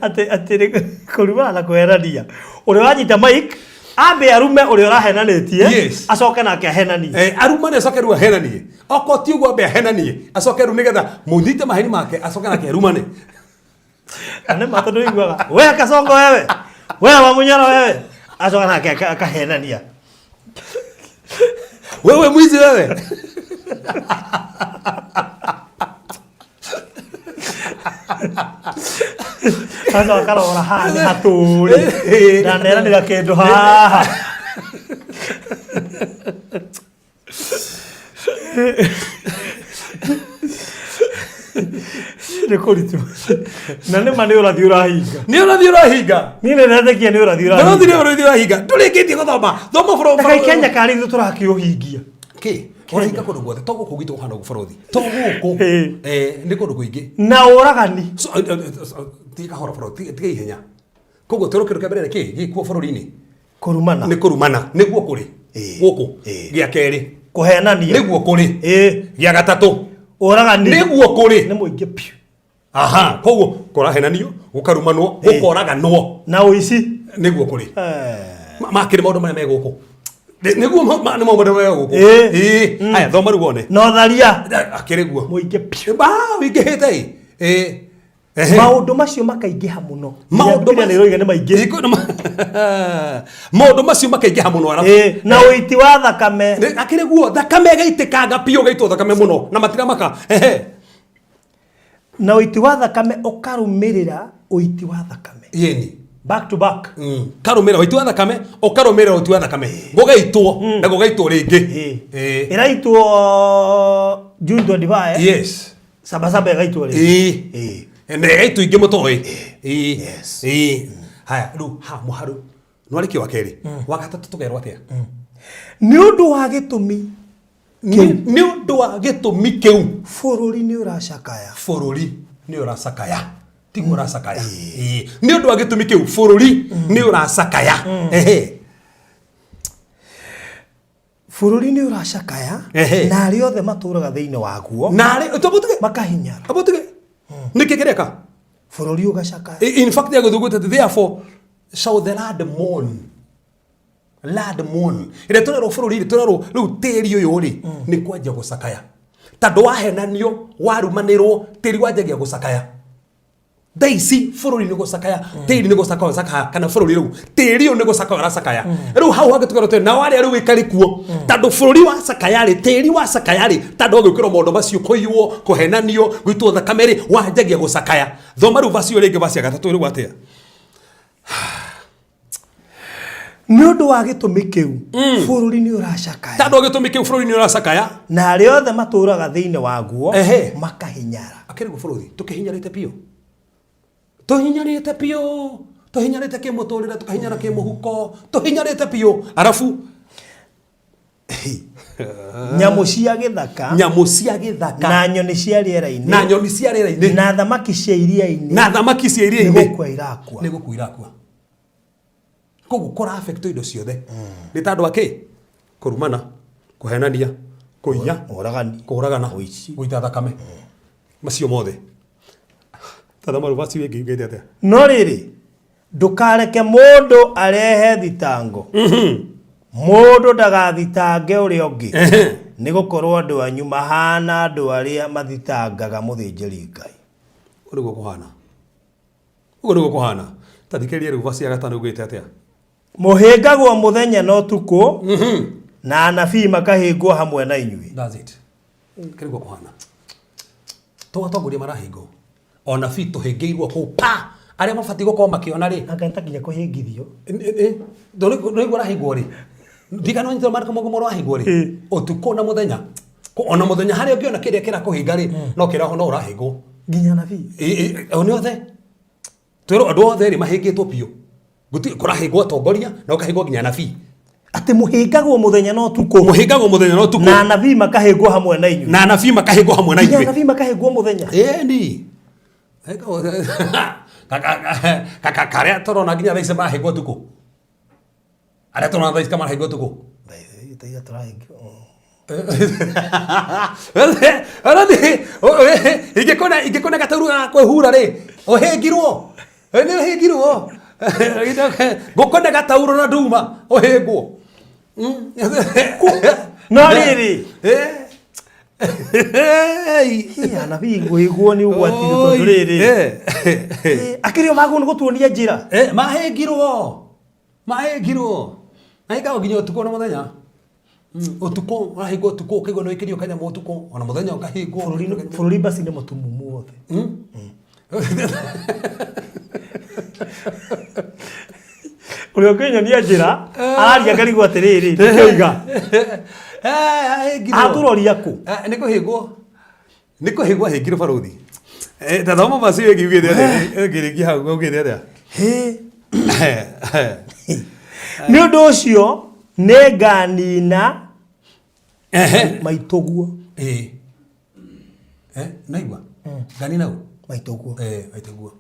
Atĩ kũrumana na kũhenania. Ũrĩa wanyita mic. Ambe arume ũrĩa ũrahenanĩtie. Yes. Acoke nake ahenanie. Arumane acoke rĩu ahenanie, okorwo ti ũguo ambe ahenanie acoke rĩu nĩgetha mũnyite maheni make acoke nake arumane. Na nĩ ma tondũ ũiguaga we Kasongo, wewe we wa Munyoro wewe, acoka nake akahenania. Wewe mwizi wewe. Acoka akarora haha nĩ hatũrĩ, ndaneranĩra kĩndũ haha. Nĩ kũritũ na nĩ ma nĩ ũrathi ũrahinga. Nĩ ũrathiĩ ũrahinga. Niĩ nĩ ndetĩkia nĩ ũrathi ũrathiĩ ũrahinga. Ũrathiĩ ũrahinga, ndũrĩkĩtie gũthoma, thoma bro. Kaĩ Kenya karĩ ithuĩ tũrakĩũhingia? Kĩ ũrahinga kũndũ guothe, to gũkũ gwitũ kũhana ũguo bũrũri, to gũkũ. Nĩ kũndũ kũingĩ. Na ũragani. So, tiga kahora bũrũri, tiga ihenya. Koguo tũrũ kĩndũ kĩa mbere nĩ kĩ gĩkuo bũrũri-inĩ? Kũrumana. Nĩ kũrumana, nĩguo kũrĩ gũkũ. Gĩa kerĩ? Kũhenania. Nĩguo kũrĩ. Gĩa gatatũ? Ũragani. Nĩguo kũrĩ. Nĩ mũingĩ piũ. Aha, koguo kũrahenanio, gũkarumanwo, gũkoraganwo. Na ũici. Nĩguo kũrĩ. Makĩrĩ maũndũ marĩa me gũkũ. Nĩguo nĩ maũndũ marĩa me gũkũ. Ĩĩ. Haya, thoma rĩu wone. Na ũtharia. Akĩrĩ guo. Mũingĩ piũ. Ba wĩingĩhĩte ĩ. Ĩĩ. Ehe. Maũndũ macio makaingĩha mũno. Maũndũ Bibilia nĩ ĩroiga nĩ maingĩ. Maũndũ macio makaingĩha mũno arabu. Ĩĩ, na ũiti wa thakame. Akĩrĩ guo, thakame ĩgaitĩkanga biũ, ĩgaitwo thakame mũno na matiramaka. Ehe. Na ũiti wa thakame ũkarũmĩrĩra ũiti wa thakame. Yeni. Back to back. Karũmĩrĩra ũiti wa thakame, ũkarũmĩrĩra ũiti wa thakame, gũgaitwo na gũgaitwo rĩngĩ. Ĩĩ. Ĩraitwo June 25. Yes. Sabasaba ĩgaitwo rĩngĩ. Ĩĩ. Na ĩgaitwo ingĩ mũtoĩ. Ĩĩ. Ĩĩ. Haya, rĩu ha mũharu nwarĩkio wa kerĩ, wa gatatũ tũkerwo atĩa? Nĩ ũndũ wa gĩtũmi Nĩ ũndũ wa gĩtũmi kĩu bũrũri nĩ ũracakaya. Bũrũri nĩ ũracakaya, tiguo ũracakaya? Ĩĩ. Nĩ ũndũ wa gĩtũmi kĩu bũrũri nĩ ũracakaya. Ehe. Bũrũri nĩ ũracakaya. Na arĩa othe matũũraga thĩinĩ waguo na arĩ tũbũtige makahinyara. Abũtige nĩkĩ kĩreka? Bũrũri ũgacakaya. In fact, yagũthugũte atĩ therefore shall the land mourn, land mourn. Ĩrĩa tũrerwo bũrũri rĩ, tũrerwo rĩu tĩri ũyũ rĩ nĩ kwanjia gũcakaya tondũ wahenanio, warumanĩrwo, tĩri wanjagia gũcakaya. Thaa ici bũrũri nĩ gũcakaya, tĩri nĩ gũcakaya ũcakaya, kana bũrũri rĩu tĩri ũyũ nĩ gũcakaya ũracakaya. Rĩu hau hangĩ tũkerwo atĩrĩ, nao arĩa rĩu ĩkarĩ kuo tondũ bũrũri wacakaya rĩ, tĩri wacakaya rĩ, tondũ gwĩkĩrwo maũndũ macio, kũiywo, kũhenanio, gũitwo thakame rĩ, wanjagia gũcakaya. Thoma rĩu vaci ĩyo rĩngĩ, vaci ya gatatũ rĩu atĩa? Nĩ ũndũ wa gĩtũmi kĩu bũrũri nĩ ũracakaya. Tondũ gĩtũmi kĩu bũrũri nĩ ũracakaya. Na arĩa othe matũũraga thĩinĩ waguo makahinyara. Akĩrĩ guo bũrũri tũkĩhinyarĩte biũ, tũhinyarĩte biũ, tũhinyarĩte kĩmũtũrĩre, tũkahinyara kĩmũhuko, tũhinyarĩte biũ, arabu Nyamũ cia gĩthaka nyamũ cia gĩthaka na nyoni cia rĩera-inĩ na nyoni cia rĩera-inĩ na thamaki cia iria-inĩ na thamaki cia nĩ iria-inĩ gũkua irakua. Nĩ gũkua irakua. Koguo kũra affect indo ciothe nĩ tondũ akĩ kũrumana, kũhenania, kũiya, ũragani, kũragana, ũici. Gũita thakame, macio mothe. Tathama rĩu vaci ĩngĩ yugĩte atĩa? No rĩrĩ, ndũkareke mũndũ arehe thitango, mũndũ ndagathitange ũrĩa ũngĩ, nĩ gũkorwo andũ anyu mahana andũ arĩa mathitangaga mũthĩnjĩri Ngai. Ũguo nĩguo kũhana, ũguo nĩguo kũhana. Ta thikĩrĩria rĩu vaci ya gatano yugĩte atĩa? Mũhĩngagwo mũthenya na ũtukũ, na anabii makahĩngwo hamwe na inyuĩ. That's it. Kĩrĩguo kũhana, to atongoria marahĩngwo, ona bi tũhĩngĩirwo kũu pa arĩa mabatiĩ gũkorwo makĩona rĩ. Anga nĩ ta nginya kũhĩngithio. Ndũraigua ũrahĩngwo rĩ, ndigano nyitwo marĩkũ mũgumo ũrahĩngwo rĩ ũtukũ na mũthenya. Ona mũthenya harĩa ũngĩona kĩrĩa kĩrakũhinga rĩ, no kĩraho no ũrahĩngwo. Nginya anabii. O nĩ othe twĩrwo, andũ othe rĩ mahĩngĩtwo biũ. Gũtirĩ kũrahĩngwo atongoria na ũkahĩngwo nginya anabii. Atĩ mũhĩngagwo mũthenya na ũtukũ. Mũhĩngagwo mũthenya na ũtukũ. Na anabii makahĩngwo hamwe na inyuĩ. Na anabii makahĩngwo hamwe na Nginya ithuĩ. Anabii makahĩngwo mũthenya. Ĩni karĩa tũrona nginya thaa ici marahĩngwo ũtukũ, arĩa tũrona thaa ici marahĩngwo ũtukũ. Taiga tũrahĩngwo. Ingĩkona ingĩkona gatauru ga kwĩhura rĩ, ũhĩngirwo, nĩ ũhĩngirwo. Ngũkũ nĩ gatauro na nduma ũhĩngwo. No rĩrĩ. Hĩ, anabii ngũhĩgwo nĩ ũgwati tondũ rĩrĩ. Akĩrĩ o magwo nĩ gũtuonia njĩra. Mahĩngirwo. Mahĩngirwo. Mahĩngagwo nginya ũtukũ na mũthenya. Ũtukũ, ũrahĩngwo ũtukũ, ũkaigua nĩ wĩkĩrio kanyamũ ũtukũ, ona mũthenya ũkahĩngwo. Bũrũri basi nĩ mũtumumu wothe. Ũrĩa ũkĩnyonia njĩra araria ngarigwo atĩrĩrĩ, nĩkĩoiga. Ahĩngirwo. Atũroria kũ? Nĩ kũhĩngwo. Nĩ kũhĩngwo ahĩngirwo barũthi. Ta thoma basi ĩngĩ ugĩte atĩa? Ĩngĩrĩkia hau ugĩte atĩa? Nĩ ũndũ ũcio nĩnganina maitũguo. Ĩĩ. Naigua? Nganina ũ? Maitũguo. Maitũguo.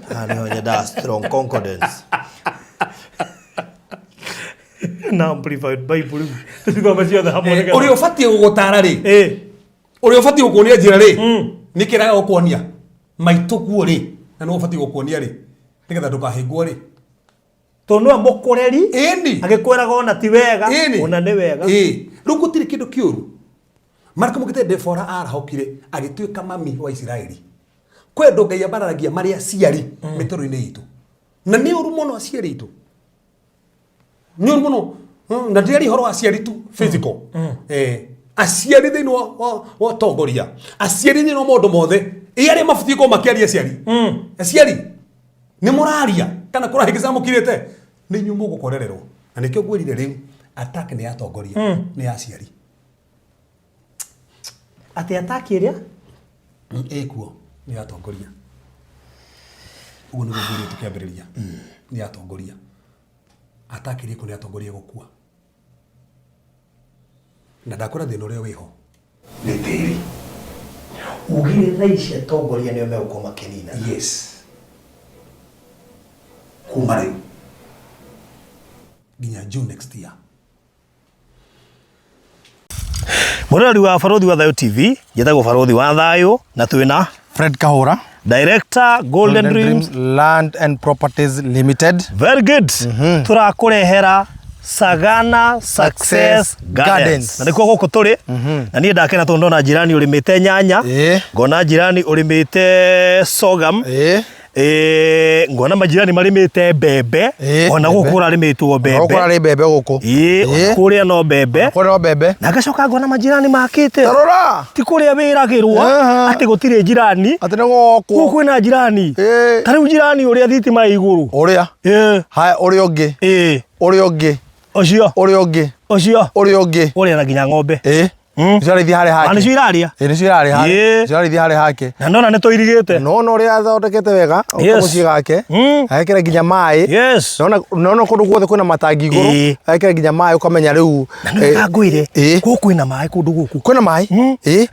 Haha nĩho nyendaga strong concordance. Na Amplified Bible rĩu. Tũcithome ciothe hamwe nĩgetha- Ũrĩa ũbatiĩ gũgũtara rĩ, ũrĩa ũbatiĩ gũkuonia njĩra rĩ, nĩkĩ araga gũkuonia? Maitũguo rĩ, na nĩwe ũbatiĩ gũkuonia rĩ, nĩgetha ndũkahĩngwo rĩ. Tondũ nĩwe mũkũreri. Ĩni. Agĩkwĩraga ona ti wega. Ĩni. Ona nĩ wega. Ĩĩ. Rĩu gũtirĩ kĩndũ kĩũru. Mariko mũgĩte Debora arahũkire agĩtuĩka mami wa Isiraeli. Kwĩ andũ Ngai ambararagia marĩ aciari mĩtũrĩre-inĩ itũ. Na nĩ ũru mũno aciari aitũ. Nĩ ũru mũno. Na ndĩraria ũhoro wa aciari tu physical. Aciari thĩinĩ wa ũtongoria. Aciari thĩinĩ wa maũndũ mothe. Ĩ arĩa mabatiĩ gũkorwo makĩaria aciari. Aciari nĩ mũraria kana kũrahĩngĩca mũkirĩte nĩ inyuĩ mũgũkorererwo. Na nĩkĩo ngwĩrire rĩu attack nĩ ya atongoria nĩ ya aciari. Atĩ ataki ĩrĩa? Ĩkuo nĩ atongoria. Ũguo nĩguo ngwĩrire tũkĩambĩrĩria. Nĩ atongoria. Ataki ĩrĩa ĩkuo nĩ atongoria gũkua. Na ndakwĩra thĩna ũrĩa wĩho nĩ tĩri. Ugire thaa ici atongoria nĩo megũkorwo makĩnina. Yes. Kuma rĩu nginya June next year. Mũroreri wa Barũthi wa Thayũ TV, njĩtagwo Barũthi wa Thayũ na twĩna Fred Kahora, Director Golden, Dreams. Land and Properties Limited. Very good. Tũrakũrehera Sagana Success Success Gardens. Gardens. Na nĩkuo gũkũ tũrĩ. Na niĩ ndakena tondũ ndona jirani ũrĩmĩte nyanya, ngona jirani ũrĩmĩte sorghum, Ngona majirani marĩmĩte mbembe ona gũkũ Mbembe. kũrarĩmĩtwo mbembe Gũkũ kũrarĩ mbembe gũkũ. Ona kũrĩa no mbembe. Kũrĩa no mbembe. Na ngacoka ngona majirani makĩte. Ta rora. Ti kũrĩa wĩragĩrwo atĩ gũtirĩ njirani. Atĩ nĩ gwokwo. Gũkũ kwĩna njirani. Ta rĩu njirani ũrĩa thitima ĩ igũrũ. Ũrĩa. Haya ũrĩa ũngĩ. Ũrĩa ũngĩ. Ũcio. Ũrĩa ũngĩ. Ũcio. Ũrĩa ũngĩ. Ũrĩa na nginya ng'ombe. Nĩcio arĩithia harĩa hake. Nĩcio iraria. Ĩĩ nĩcio irarĩa harĩa. Nĩcio arĩithia harĩa hake. Na nona nĩ tũirigĩte. Nona ũrĩa athondekete wega mũciĩ gake. Agekĩra nginya maĩ. Yes. Nona nona kũndũ guothe kwĩna matangi igũrũ. Agekĩra nginya maĩ ũkamenya rĩu. Na nĩ ngwĩre. Gũkũ kwĩna maĩ kũndũ gũkũ. Kwĩna maĩ.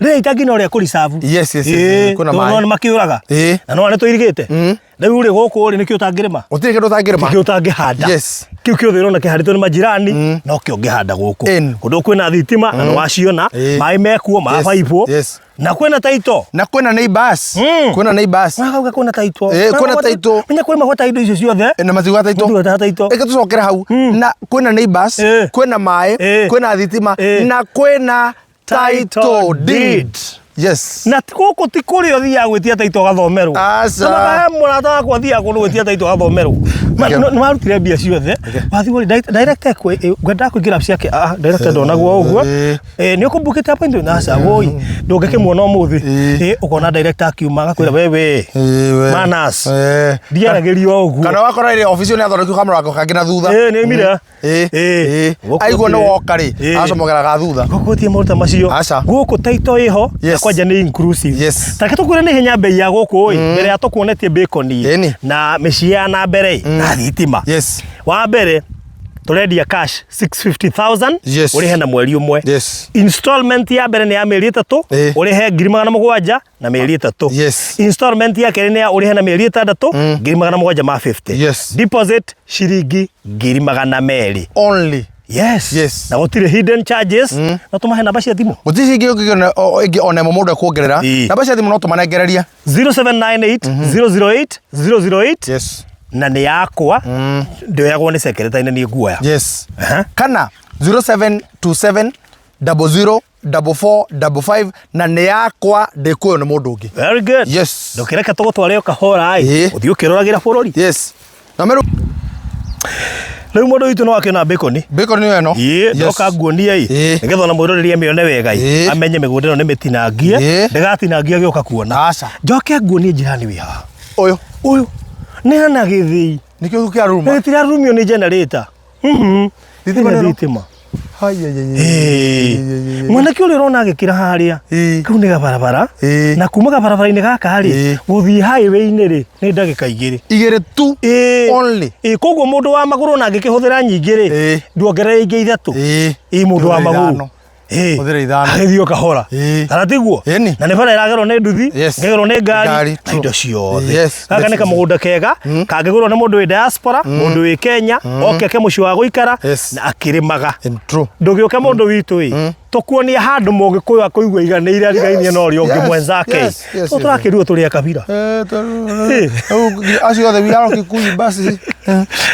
Rĩrĩa itangi no rĩa kũ reserve. Yes yes yes. Kwĩna maĩ. Nona makĩũraga. Na nona nĩ tũirigĩte. Rĩu rĩ gũkũ rĩ nĩkĩ ũtangĩrĩma? Gũtirĩ kĩndũ ũtangĩrĩma. Nĩkĩ ũtangĩhanda? Yes. Kĩu kĩothe ũrona kĩhandĩtwo nĩ majirani no kĩo ũngĩhanda gũkũ. Kũndũ kwĩna thitima na nĩwaciona, maĩ mekuo ma baibũ. Yes. Na kwĩna taito. Na kwĩna neighbors. Kwĩna neighbors. Wakauga kwĩna taito. Kwĩna taito. Menya kwĩna gwata indo icio ciothe. Na matigwa taito. Matigwa taito. Reke tũcokere hau. Na kwĩna neighbors, kwĩna maĩ, kwĩna thitima na kwĩna title deed. Yes. Na gũkũ ti kũrĩa ũthiaga gwĩtia taito ũgathomerwo. Aca. He mũrata wakwa athiaga kũndũ gwĩtia taito agathomerwo. Nĩ warutire mbia ciothe. Wathiĩ ũrĩ director ngwendaga kũingĩra ciake. Ah, director ndonagwo ũguo. Nĩ ũkũmbukĩte appointment? Aca, woi. Ndũngĩkĩmuona ũmũthĩ. Ũkona director akiuma agakwĩra wewe. Manners. Ndiaragĩrio ũguo. Kana wakora ĩrĩ obici nĩ athondekirwo kamũrango kangĩ na thutha. Nĩ oimire. Ĩĩ. Aigua nĩ woka rĩ, acomokeraga thutha. Gũkũ gũtirĩ maũndũ ta macio. Aca. Gũkũ taito ĩho na kwanja nĩ inclusive. Yes. Ta reke tũkwĩre nĩ ihenya mbei ya gũkũ ĩ, mbere ya tũkuonetie bacon ĩ, na mĩciĩ ya na mbere ĩ, na thitima. Yes. Wa mbere tũrendia cash 650,000 Yes. ũrĩhe na mweri ũmwe. Yes. Installment ya mbere nĩ ya mĩeri ĩtatũ ũrĩhe 700,000 na mĩeri ĩtatũ. Yes. Installment ya kerĩ nĩ ya ũrĩhe na mĩeri ĩtandatũ 750,000. Yes. Deposit ciringi 200,000. Only. Yes. Yes. Na gũtirĩ hidden charges. No tũmahe namba cia thimũ. Gũtirĩ cingĩ ũngĩona ĩngĩ ona ĩmwe mũndũ ekuongerera. Ĩĩ. Namba cia thimũ no tũmanengererie. 0798 008 008 Yes. na nĩ yakwa ndĩoyagwo nĩ secretary nĩ niĩ nguoya. Yes. Aha. Kana 0727 00 44 55 na nĩ yakwa ndĩkuoywo nĩ mũndũ ũngĩ. Very good. Yes. Ndũkĩreke tũgũtware o kahora ĩ. Ĩĩ. Ũthiĩ ũkĩroragĩra bũrũri. Yes. Na meru Rĩu mũndũ witũ no akĩona bacon. bacon nĩyo ĩno. Ĩĩ, ndoka nguonie ĩ. Ĩĩ. Nĩgetha ona mwĩroreri amĩone wega ĩ. Ĩĩ. Amenye mĩgũnda ĩno nĩ mĩtinangie. Ĩĩ. Ndĩgatinangie agĩũka kuona. Aca. Njoke nguonie njirani wĩ haha. Ũyũ. Ũyũ nĩ hana gĩthĩi. Nĩkĩo kĩaruruma. Gĩtirarurumio nĩ generator. Mhm. Thitima Ĩna nĩ ĩno? thitima. Hai, ai, ai, ai, ai, ai, ai. Mwanake ũrĩa ũrona agĩkĩra harĩa Ĩĩ. kau nĩ gabarabara Ĩĩ. na kuma gabarabara-inĩ gaka rĩ Ĩĩ. gũthiĩ highway-inĩ rĩ nĩ ndagĩka igĩrĩ. Igĩrĩ tu. Ĩĩ. Only. Ĩĩ, koguo mũndũ wa magũrũ ona angĩkĩhũthĩra nyingĩ rĩ Ĩĩ. nduongerere ingĩ ithatũ. Ĩĩ. Ĩĩ mũndũ wa Hũthĩra magũrũ. ithano. Ĩĩ. Hũthĩra ithano. Agĩthiĩ o kahora. Ĩĩ. Kana tiguo? Ĩni. Na nĩ bara ĩragerwo nĩ nduthi, Yes. ĩkagerwo nĩ ngari Ngari, na true. indo ciothe. Yes, Gaka nĩ definitely. kamũgũnda kega kangĩgũrwo nĩ mũndũ wĩ diaspora, mũndũ wĩ Kenya, oke ake mũciĩ wa gũikara Yes. na akĩrĩmaga. And true. Ndũgĩũke mũndũ witũ ĩ tũkuonia handũ mũgĩkũyũ akũigua iganĩire arigainie na ũrĩa ũngĩ yes, mwenzake. yes, yes, Tũ yes. tũrakĩrwo tũrĩ a kabira. Eh, rĩu acio othe we are Kikuyu basi.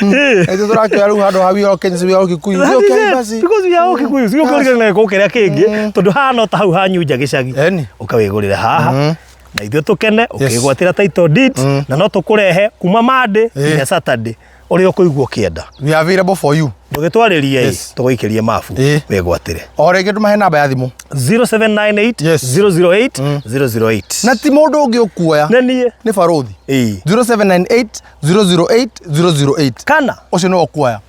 Ithuĩ tũrakĩoya rĩu handũ ha we are Kenyans, we are Kikuyu. That is Okay, it. basi. Because we are all Kikuyu. Sio kũrigana na gĩkũyũ kĩrĩa kĩngĩ tondũ haha no ta hau ha Nyunja gĩcagi. Eni. Ũkawĩgũrĩra haha na ithuĩ tũkene ũkĩgwatĩra title deed na no tũkũrehe kuma Monday nginya Saturday ũrĩa ũkũigua ũkĩenda. We are available for you. Ndũgĩtwarĩrie ĩ Yes. tũgũikĩrie mabu Ĩĩ. wĩgwatĩre. O rĩngĩ tũmahe namba ya thimũ. 0798 Yes. 008 008. Na ti mũndũ ũngĩ ũkuoya. Nĩ niĩ. Nĩ barũthi. Ĩĩ. 0798 008 008. Kana Ũcio nĩwe ũkuoya.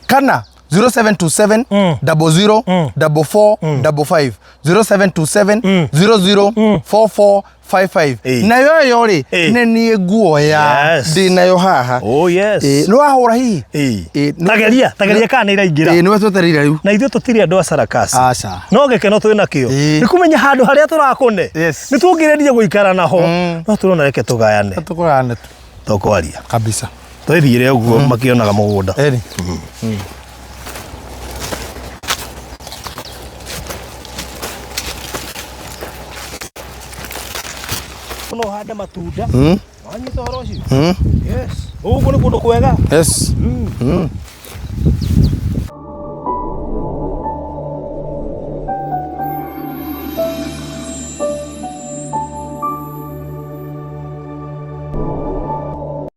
Kana 0727 00 44 55 0727 00 44 55 Ĩĩ. nayo ĩyo rĩ Ĩĩ. nĩ niĩ nguoya Yes. ndĩ nayo haha Oh yes. Ĩĩ, nĩ wahũra hihi Ĩĩ. Ĩĩ, nĩ- Tageria, tageria kana nĩ iraingĩra. Ĩĩ, nĩwe twetereire rĩu Na ithuĩ tũtirĩ andũ a sarakasi. Aca. No gĩkeno twĩ nakĩo. Ĩĩ. Nĩ kũmenya handũ harĩa tũrakũne. Yes. Nĩ tũngĩrĩria gũikara naho. No tũrona reke tũgayane. Tũkũgayane tu Tũkwaria. kabisa Twĩthiĩre ũguo makĩonaga mũgũnda. Ĩni. No ũhande matunda. Wanyita ũhoro ũcio? Yes. Gũkũ nĩ kũndũ kwega. Yes.